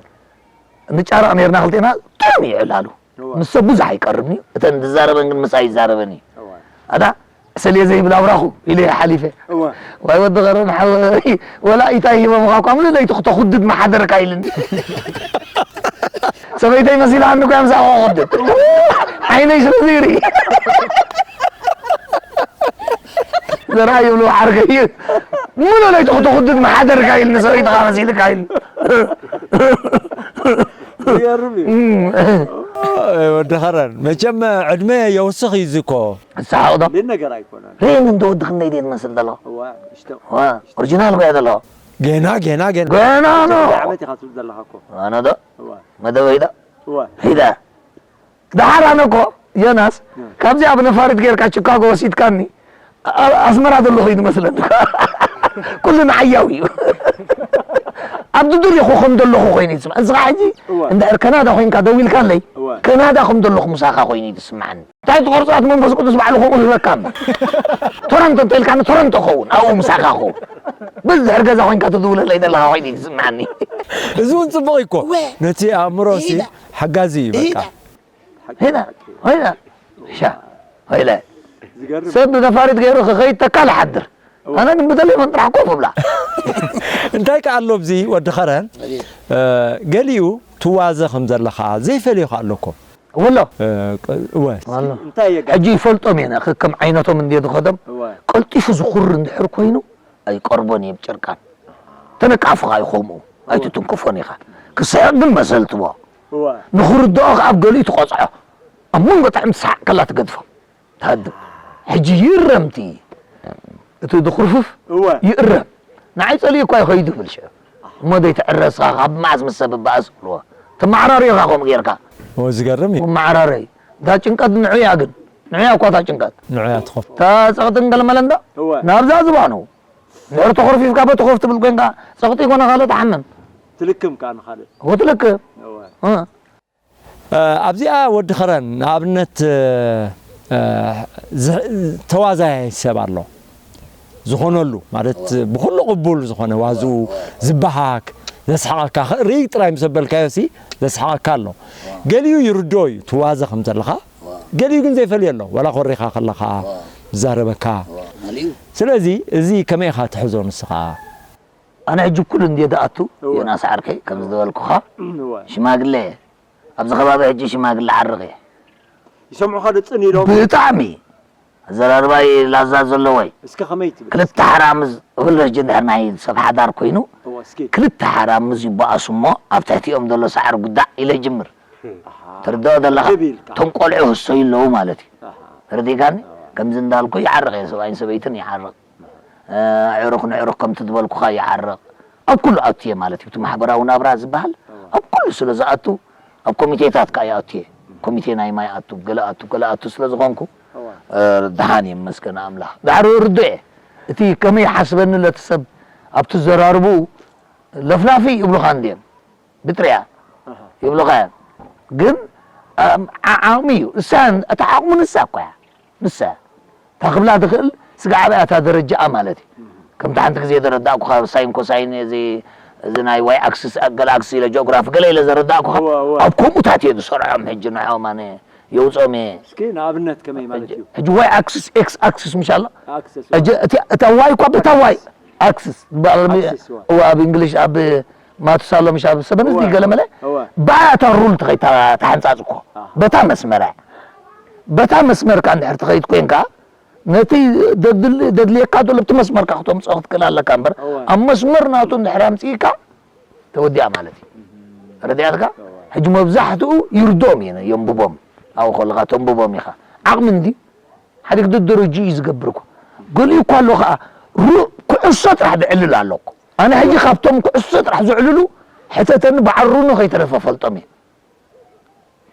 ንጫረቕ ነይርና ክልቴና ጥዑም እዩ ዕላሉ። እወ። ንሰብ ብዙሕ ኣይቀርብን እዩ። እተን ዝዛረበን ግን ምሳይ ይዛረበን እዩ። እወ። ኣታ ዕሰል እየ ዘይብል ኣብራኹ ኢለ እየ ሓሊፈ። እወ። ዋይ ወዲ ቐረን ሓወይ፣ ወላ ኢታይ ሂቦምኻ እኳ ምሉእ ለይቲ ክተኹድድ መሓደርካ ኢልኒ። ሰበይተይ መሲላኒ እኳ ምሳኻ ክኹድድ። ዓይነይ ስለ ዘይርኢ። ዘርኣይ ይብሉ ዓርከይ እዩ። ምሉእ ለይቲ ክተኹድድ መሓደርካ ኢልኒ፣ ሰበይትኻ መሲልካ ኢልኒ። ይገርም እዩ። እም። ወዲ ኸረን፣ መቸም ዕድመ የውስኽ እዩ እዚ እኮ። ዝሰሓቕ ዶ? እንዴት ነገር ኣይኮነን። ሬን እንደ ወዲ ክንደይ ድየ ትመስል ዘለኹ? እዋ፣ ንእሽቶ። እዋ፣ ኦሪጂናል እኮ እየ ዘለኹ። ገና፣ ገና፣ ገና። ገና ነው። ክንደይ ዓመት ኢኻ ትብል ዘለኻ እኮ? ኣነ ዶ? እዋ። መደበይ ዶ? እዋ። ሂዳ። ደሓር ኣነ እኮ፣ ዮናስ፣ እም። ካብዚ ኣብ ነፋሪት ጌርካ ቺካጎ ወሲድካኒ፣ ኣ-፣ ኣስመራ ዘለኹ እዩ ዝመስለኒ። ኩሉ ንዓያው እዩ። ኣብ ዝደለኹ ከም ዘለኹ ኮይኑ እዩ ዝስምዕ። ንስኻ ሕጂ እወ። እንድሕር ካናዳ ኮይንካ ደዊልካለይ፣ እወ። ካናዳ ከም ዘለኹ ምሳኻ ኮይኑ እዩ ዝስምዓኒ። እንታይ ትቐርጾ ኣቲ መንፈስ ቅዱስ ባዕሉ ከምኡ ይህበካ እምበር። ቶሮንቶ እንተኢልካኒ ቶሮንቶ ኸውን፣ ኣብኡ ምሳኻ ኸውን። ብድሕር ገዛ ኮይንካ ትድውለለይ ዘለኻ ኮይኑ እዩ ዝስምዓኒ። እዚ እውን ጽቡቕ እዩ እኮ። እወ። ነቲ ኣእምሮ ሲ ይዳ። ሓጋዚ እዩ በቃ። ይዳ። ሄና፣ ሄና። ሻ፣ ሄለ። ዝገርም። ሰብ ነፋሪት ገይሩ ክኸይድ ተካል ይሓድር። እወ። ኣነ ግን ብተሌፎን ጥራሕ ኮፍ እብላ። እንታይ ከ ኣሎ ኣብዚ ወዲ ኸረን? ኣቤት። እ፣ ገሊኡ ትዋዘ ከም ዘለኻ ዘይፈልዮ ከ ኣሎ እኮ። ወሎ እ፣ ቅ- እወ ኣሎ እንታይ የጋ ሕጂ ይፈልጦም እየ ከከም ዓይነቶም እንደ ዝኸዶም እወ ቀልጢፉ ዝኹር እንድሕር ኮይኑ ኣይቀርቦን እየ ብጭርቃን ተነቃፍኻ ይኸምኡ ኣይትትንክፎን ኢኻ ክስሕቕ ግን መሰልትዎ እወ ንኽርድኦ ኣብ ገሊኡ ትቆፅዖ ኣብ መንጎ ጥዕምቲ ሰሓቕ ከላ ትገድፎ ትሃድም ሕጂ ይእረምቲ እቲ ድኹርፍፍ እወ ይእረም ንዓይ ፀሊኡ እኳ ይኸይዱ ብል ሽዑ እሞ ዘይትዕረስኻ ካብ መዓስ ምስ ሰብ እበኣስ ብልዎ ተመዓራርዮኻ ከምኡ ጌርካ እወ ዝገርም እዩ መመዓራረይ እታ ጭንቀት ንዑያ ግን ንዑያ እኳ እታ ጭንቀት ንዑያ ትኸፍ እታ ፀቕጥን ገለመለ እንዶ እወ ናብዛ ዝባኑ ድሕሪ ተኾርፊፍካ በቲ ኮፍ ትብል ኮንካ ፀቕጢ ይኮነ ካልእ ትሓምም ትልክም ከዓ ንኻልእ ወትልክ እወ ኣብዚኣ ወዲ ኸረን ንኣብነት ተዋዛያይ ሰብ ኣሎ ዝኾነሉ ማለት ብኩሉ ቅቡል ዝኾነ ዋዝኡ ዝበሃክ ዘስሓቐካ ርእይ ጥራይ ምስ ኣበልካዮ ሲ ዘስሓቐካ ኣሎ ገሊኡ ይርድኦ እዩ ትዋዘ ከም ዘለኻ ገሊኡ ግን ዘይፈልዮ ኣሎ ዋላ ኮሪኻ ከለኻ ዝዛረበካ ስለዚ እዚ ከመይ ኢኻ ትሕዞ ንስኻ ኣነ ሕጂ ኩሉ እንደ ዝኣቱ ዮናስ ዓርከይ ከም ዝበልኩኻ ሽማግለ ኣብዚ ከባቢ ሕጂ ሽማግለ ዓርቕ እየ ይሰምዑኻ ዶ ፅን ኢሎም ብጣዕሚ ኣዘራርባይ ላዛ ዘለዎይ እስከ ከመይ ትብል ክልተ ሓራምዝ እብል ሕጂ እንድሕር ናይ ሰብ ሓዳር ኮይኑ እወ እስኪ ክልተ ሓራምዝ ይበኣሱ እሞ ኣብ ትሕቲኦም ዘሎ ሳዕሪ ጉዳዕ ኢለ ይጅምር ትርድኦ ዘለኻ ክብ ኢልካ እቶም ቆልዑ ህሰዩ ኣለዉ ማለት እዩ ተረዲእካኒ ከምዚ እንዳልኩ ይዓርቕ እየ ሰብኣይን ሰበይትን ይዓርቕ ኣዕሩኽ ንዕሩኽ ከምቲ ዝበልኩኻ ይዓርቕ ኣብ ኩሉ ኣቱ እየ ማለት እዩ እቲ ማሕበራዊ ናብራ ዝበሃል ኣብ ኩሉ ስለ ዝኣቱ ኣብ ኮሚቴታት ከዓ ይኣቱ እየ ኮሚቴ ናይ ማይ ኣቱ ገለ ኣቱ ገለ ኣቱ ስለ ዝኾንኩ ደሓን እየ መስገን ኣምላኽ ዳሕሪ ርዶ እየ እቲ ከመይ ሓስበኒ ለቲ ሰብ ኣብቲ ዘራርቡ ለፍላፊ ይብሉኻ እንድዮም ብጥሪያ ይብሉኻ እዮም ግን ዓቕሚ እዩ እሳ እታ ዓቕሙ ንሳ እኮ እያ ንሳ እታ ክብላ ትኽእል ስጋ ዓብያ እታ ደረጃኣ ማለት እዩ ከምቲ ሓንቲ ግዜ ዘረዳእኩኻ ሳይን ኮሳይን እዚ እዚ ናይ ዋይ ኣክስስ ገለ ኣክስስ ኢለ ጂኦግራፊ ገለ ኢለ ዘረዳእኩኻ ኣብ ከምኡታት እየ ዝሰርዖም ሕጂ ንዖም ኣነ የውፅኦም እየ እስኪ ንኣብነት ከመይ ማለት እዩ ሕጂ ዋይ ኣክስስ ኤክስ ኣክስስ ምሽ ኣሎ ኣክሰስ እታ ዋይ እኳ በታ ዋይ ኣክስስ ኣክስስ፣ እወ። እወ ኣብ እንግሊሽ ኣብ ማቱሳሎ ምሽ ኣብ ሰበን እዚ እወ፣ ገለ መለ እወ። ባታ ሩል ተኸይታ ተሓንፃፅ እኮ በታ መስመር እያ በታ መስመር ካ እንድሕር ትኸይድ ኮንካ ነቲ ደድል- ደድልየካ ዘሎ ብቲ መስመርካ ክተምፅኦ ክትክእል ኣለካ እምበር እወ። ኣብ መስመር ናቱ እንድሕር ኣምፅእካ ተወዲኣ ማለት እዩ ረድያትካ ሕጂ መብዛሕትኡ ይርዶም እዩ የንብቦም ኣብኡ ከለካ ተንብቦም ኢኻ ዓቕሚ እንዲ ሓደ ግድድር እጁ እዩ ዝገብር እኮ ገሊኡ እኳ ኣሎ ከዓ ሩ- ኩዕሶ ጥራሕ ዝዕልል ኣሎ እኮ ኣነ ሕጂ ካብቶም ኩዕሶ ጥራሕ ዝዕልሉ ሕተተኒ በዓል ሩኖ ከይተረፈ ፈልጦም እየ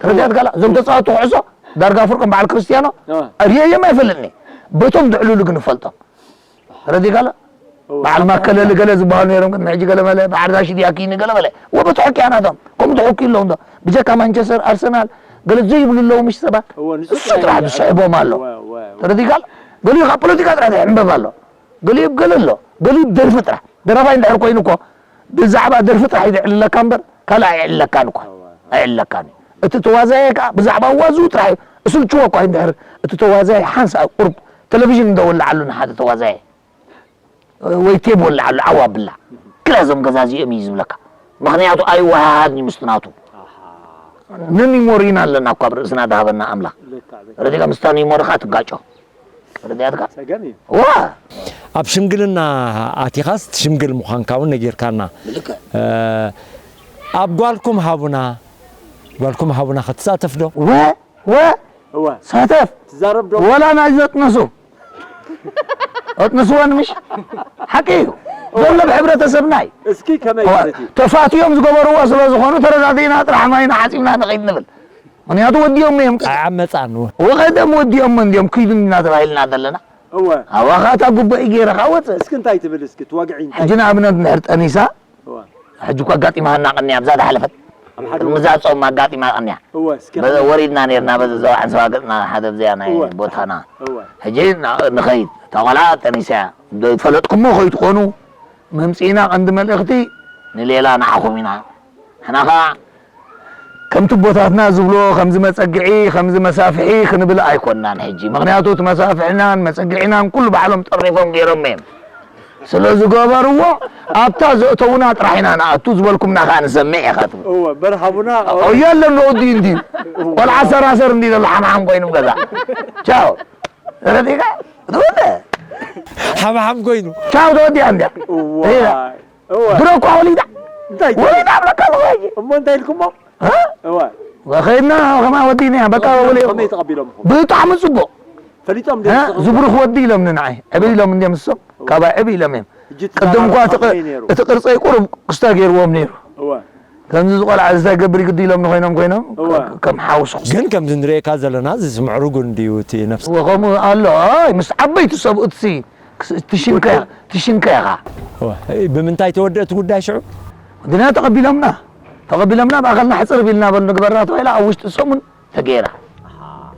ተረዲያት ጋላ እዞም ተፃወቱ ኩዕሶ ዳርጋ ፍርቆም በዓል ክርስትያኖ ሪአዮም ኣይፈልጥኒ በቶም ዝዕልሉ ግን እፈልጦም ተረዲእ ጋላ በዓል ማከለሊ ገለ ዝበሃሉ ነይሮም ቅድሚ ሕጂ ገለ መለ በዓል ጋሽ ድያኪኒ ገለ መለ ወበትሕኪ ኣናቶም ከምኡ ትሕኪ ኣለዉ እንዶ ብጀካ ማንቸስተር ኣርሰናል ገለ ዘይብሉ ኣለዉ ምሽ ሰባት እሱ ጥራሕ ዝስሕቦም ኣሎ ተረዲእ ጋላ ገሊኡ ካብ ፖለቲካ ጥራሕ ይሕንበብ ኣሎ ገሊኡ ገለ ኣሎ ገሊኡ ደርፊ ጥራሕ ደራፋይ እንድሕር ኮይኑ እኮ ብዛዕባ ደርፊ ጥራሕ እዩ ዝዕልለካ እምበር ካልእ ኣይዕልለካን እኳ ኣይዕልለካን እዩ እቲ ተዋዛየ ከዓ ብዛዕባ ዋዝኡ ጥራሕ እዩ እስልችዎ እኳ እንድሕር እቲ ተዋዛየ ሓንሳ ቁርብ ቴሌቪዥን እንደወልዓሉ ንሓደ ተዋዛየ ወይ ቴብ ወልዓሉ ዓዋ ብላ ክላ እዞም ገዛዚኦም እዩ ዝብለካ ምክንያቱ ኣይወሃሃድን እዩ ምስቲ ናቱ ንሚሞሪ ኢና ኣለና እኳ ኣብ ርእስና ዝሃበና ኣምላኽ ረዲካ ምስታ ሚሞሪ ከዓ ትጋጮ ረዲያትካ ፀገም እዩ ዋ ኣብ ሽምግልና ኣቲኻስ ሽምግል ምዃንካ እውን ነጊርካና ኣብ ጓልኩም ሃቡና ጓልኩም ሃቡና ክትሳተፍ ዶ ወ ወ እወ ሳተፍ ትዛረብ ዶ ወላ ናይ ዘጥነሱ ኣጥንስወን ምሽ ሓቂ እዩ ዘሎ ብሕብረተሰብና እዩ እስኪ ከመይ ማለት እዩ ተፋትዮም ዝገበርዎ ስለ ዝኾኑ ተረዳዲእና ጥራሕ ማይና ሓፂብና ንኸይድ ንብል ምክንያቱ ወዲኦም እዮም ኣይዓመፃን ወቐደም ወዲኦም እንዲዮም ክይዱ ኢና ተባሂልና ዘለና እወ ኣዋኻ እታ ጉባኤ ገይረኻ ወፅእ እስኪ እንታይ ትብል እስኪ ትዋግዒ እንታይ ሕጂ ንኣብነት እንድሕር ጠኒሳ እወ ሕጂ እኳ ኣጋጢማ ሃና ቀኒያ ኣብዛ ዝሓለፈት ኣብ ሓደ ቅድሚ እዛ ፆም ኣጋጢማ ቀኒያ እወ እስኪ በዚ ወሪድና ነርና በዚ ዘውዓን ሰባ ገፅና ሓደ ኣብዚኣ ናይ እወ። ቦታና እወ ሕጂ ና- ንኸይድ እታ ቆልዓ ጠኒሳ እያ ዶ ይፈለጥኩሞ ከይትኾኑ መምፅኢና ቀንዲ መልእኽቲ ንሌላ ንዓኹም ኢና ንሕና ኸዓ ከምቲ ቦታትና ዝብሎ ከምዚ መፀግዒ ከምዚ መሳፍሒ ክንብል ኣይኮንናን ሕጂ ምክንያቱ እቲ መሳፍሕናን መፀግዒናን ኩሉ ባዕሎም ጠሪፎም ገይሮም እዮም ስለ ዝገበርዎ ኣብታ ዘእተውና ጥራሕ ኢና ንኣቱ ዝበልኩምና ከዓ ንሰምዕ ኢኻ ትብል። እወ በርሃቡና ኦ የለን ወዲ እንዲ ቆልዓ ሰራሰር እንዲ ዘሎ ሓምሓም ኮይኑ ገዛ ቻው ረዲካ ትወደ ሓምሓም ኮይኑ ቻው ተወዲያ እንዲያ እዋ ሄዳ። እወ ድሮ እኳ ወሊዳ እንታይ ወሊዳ ኣብለካ ዝወይ እሞ እንታይ ኢልኩሞ እወ ወኸይድና ከማ ወዲና በቃ ወሊ ከመይ ተቐቢሎምኹም ብጣዕሚ ፅቡቅ ፈሊጦም እ? ዝብሩኽ ወዲ ኢሎምኒ ንዓይ ዕብ ኢሎም እንዲም እሶም ካባይ ዕብ ኢሎም እዮም ሕጂ እቲ ቅድም እኳ እቲ ዛረባ ቅ- ከመይ ነይሩ እቲ ቅርፀይ ቁሩብ ክስታ ገይርዎም ነይሩ እወ ከምዚ ዝቆልዓ ዝታይ ገብር ይግዲ ኢሎም ንኮይኖም ኮይኖም እወ። ከም ሓውሱ ግን ከምዚ ንሪኤካ ዘለና እዚ ምዕሩግ እንድዩ እቲ ነፍሲ ወኸምኡ ኣሎ ኣይ ምስ ዓበይቲ ሰብኡትሲ ትሽንከ ትሽንከ ኢኻ እወ፣ ብምንታይ ተወድአ እቲ ጉዳይ ሽዑ ወዲና ተቐቢሎምና ተቐቢሎምና ብኣኸልና ሕፅር ቢልና በሉ ንግበራ ተባሂላ ኣብ ውሽጢ ሰሙን ተገይራ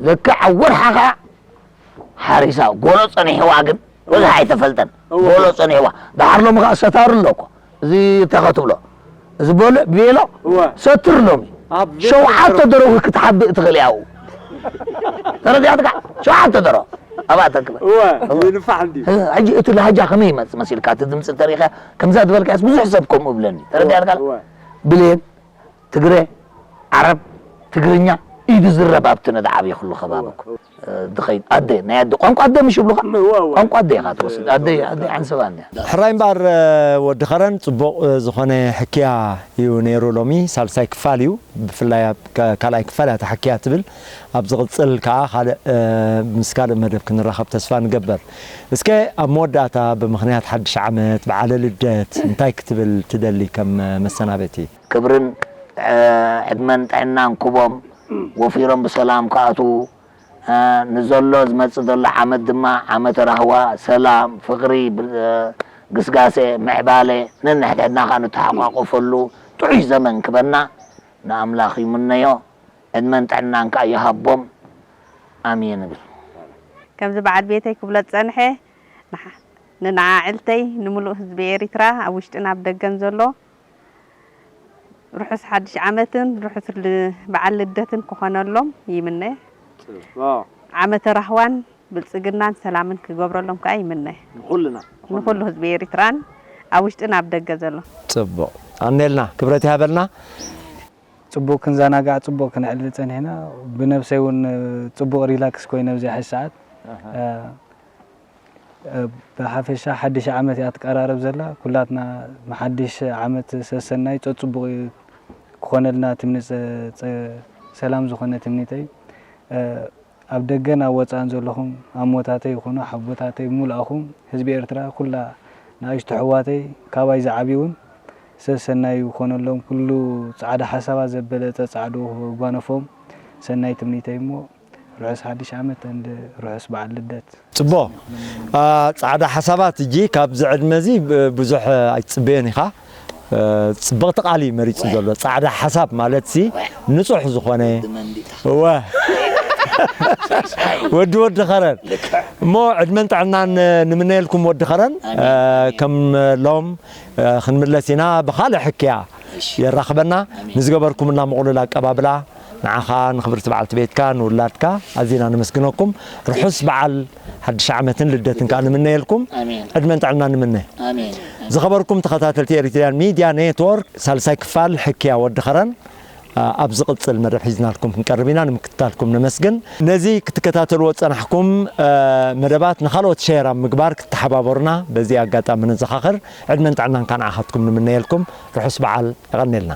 ልክዕ ኣብ ወርሓ ከዓ ሓሪሳ ጎሎ ፀኒሕዋ ግን ብዙሕ ኣይተፈልጠን ጎሎ ፀኒሕዋ ደሓር ሎሚ ከዓ ሰታሩ ኣሎ እኮ እዚ እንታይ ክትብሎ እዚ በሎ ቤሎ እወ። ሰትር ሎሚ ኣብ ቤት ሸውዓተ ደረው ክትሓብእ ትኽእል ያው ተረዲኣትካ ሸውዓተ ደረው ኣብኣ ተክበ እወ ይንፋዕ እንዲ ሕጂ እቲ ላህጃ ከመይ ይመጽእ መሲልካ እቲ ድምፂ ተሪኸ ከምዛ ዝበልካስ ብዙሕ ሰብ ከምኡ ብለኒ ተረዲኣትካ እወ። ብሌን ትግረ ዓረብ ትግርኛ ኢዩ ዝረብ ኣብቲ ነቲ ዓብዪ ኩሉ ከባቢ እኮ ድኸይድ ኣደ ናይ ኣደ ቋንቋ ኣደ ምሽ ይብሉኻ እወ፣ እወ። ቋንቋ ኣደ ኢኻ ትወስድ ኣደ ኣደ ዓንሰባ እንድያ ሕራይ እምበኣር ወዲ ኸረን ፅቡቕ ዝኾነ ሕክያ እዩ ነይሩ ሎሚ ሳልሳይ ክፋል እዩ ብፍላይ ኣብ ካ- ካልኣይ ክፋል እያ ተሓክያ ትብል ኣብ ዝቕፅል ከዓ ካልእ ምስ ካልእ መደብ ክንራኸብ ተስፋ ንገበር እስከ ኣብ መወዳእታ ብምኽንያት ሓድሽ ዓመት በዓለ ልደት እንታይ ክትብል ትደሊ ከም መሰናበቲ ክብርን ዕድመን ጥዕናን ክቦም ወፊሮም ብሰላም ክኣትዉ ንዘሎ ዝመፅእ ዘሎ ዓመት ድማ ዓመተ ራህዋ ሰላም ፍቕሪ ግስጋሴ ምዕባለ ነንሕድሕድና ከዓ ንተሓቋቆፈሉ ጥዑይ ዘመን ክበና ንኣምላኽ ይምነዮ ዕድመን ጥዕናን ከዓ ይሃቦም ኣሜን እብል ከምዚ በዓል ቤተይ ክብሎ ዝጸንሐ ንዓዕልተይ ንምሉእ ህዝቢ ኤሪትራ ኣብ ውሽጥን ኣብ ደገን ዘሎ ርሑስ ሓድሽ ዓመትን ርሑስ በዓል ልደትን ክኾነሎም ይምነ። ዓመተ ራህዋን ብልጽግናን ሰላምን ክገብረሎም ከኣ ይምነ። ንኹልና ንኹሉ ህዝቢ ኤሪትራን ኣብ ውሽጥን ኣብ ደገ ዘሎ። ጽቡቕ ኣኔልና ክብረት ይሃበልና። ጽቡቕ ክንዘናጋዕ ጽቡቕ ክነዕልል ጸኒሕና። ብነብሰይ እውን ጽቡቕ ሪላክስ ኮይነ ኣብዚ ሕዚ ሰዓት። ብሓፈሻ ሓድሽ ዓመት እያ ትቀራረብ ዘላ። ኩላትና ንሓድሽ ዓመት ሰሰናይ ጸጽቡቕ ክኾነልና ትምኒ ሰላም ዝኾነ ትምኒተይ። ኣብ ደገን ኣብ ወፃእን ዘለኹም ኣሞታተይ ይኹኑ ሓቦታተይ ብምልኣኹም ህዝቢ ኤርትራ ኩላ ንኣሽቱ ኣሕዋተይ ካባይ ዝዓብዩ እውን ሰሰናዩ ክኾነሎም ኩሉ ፃዕዳ ሓሳባት ዘበለፀ ፃዕድኡ ክጓነፎም ሰናይ ትምኒተይ እሞ ርሑስ ሓድሽ ዓመት and ርሑስ በዓል ልደት። ፅቡቕ ፃዕዳ ሓሳባት እጂ ካብዚ ዕድመ እዚ ብዙሕ ኣይትፅበዮን ኢኻ። ፅብቕቲ ቃል እዩ መሪፁ ዘሎ ፃዕዳ ሓሳብ ማለት ሲ ንፁሕ ዝኾነ እወ ወዲ ወዲ ኸረን እሞ ዕድመን ጥዕናን ንምነየልኩም ወዲ ኸረን ከም ሎም ክንምለስ ኢና ብኻልእ ሕክያ የራኽበና ንዝገበርኩምና ምቑሉል ኣቀባብላ ንዓኻ ንኽብርቲ በዓልቲ ቤትካ ንውላድካ ኣዚና ነመስግነኩም ርሑስ በዓል ሓድሽ ዓመትን ልደትን ከዓ ንምነየልኩም ዕድመን ጥዕና ንምነ ዝኸበርኩም ተኸታተልቲ ኤሪትሪያን ሚድያ ኔትወርክ ሳልሳይ ክፋል ሕክያ ወዲ ኸረን ኣብ ዝቕፅል መደብ ሒዝናልኩም ክንቀርብ ኢና ንምክትታልኩም ነመስግን ነዚ ክትከታተልዎ ዝፀናሕኩም መደባት ንካልኦት ሸር ኣብ ምግባር ክትተሓባበሩና በዚ ኣጋጣሚ ንዘኻኽር ዕድመን ጥዕናን ከዓ ንዓኻትኩም ንምነየልኩም ርሑስ በዓል የቐንየልና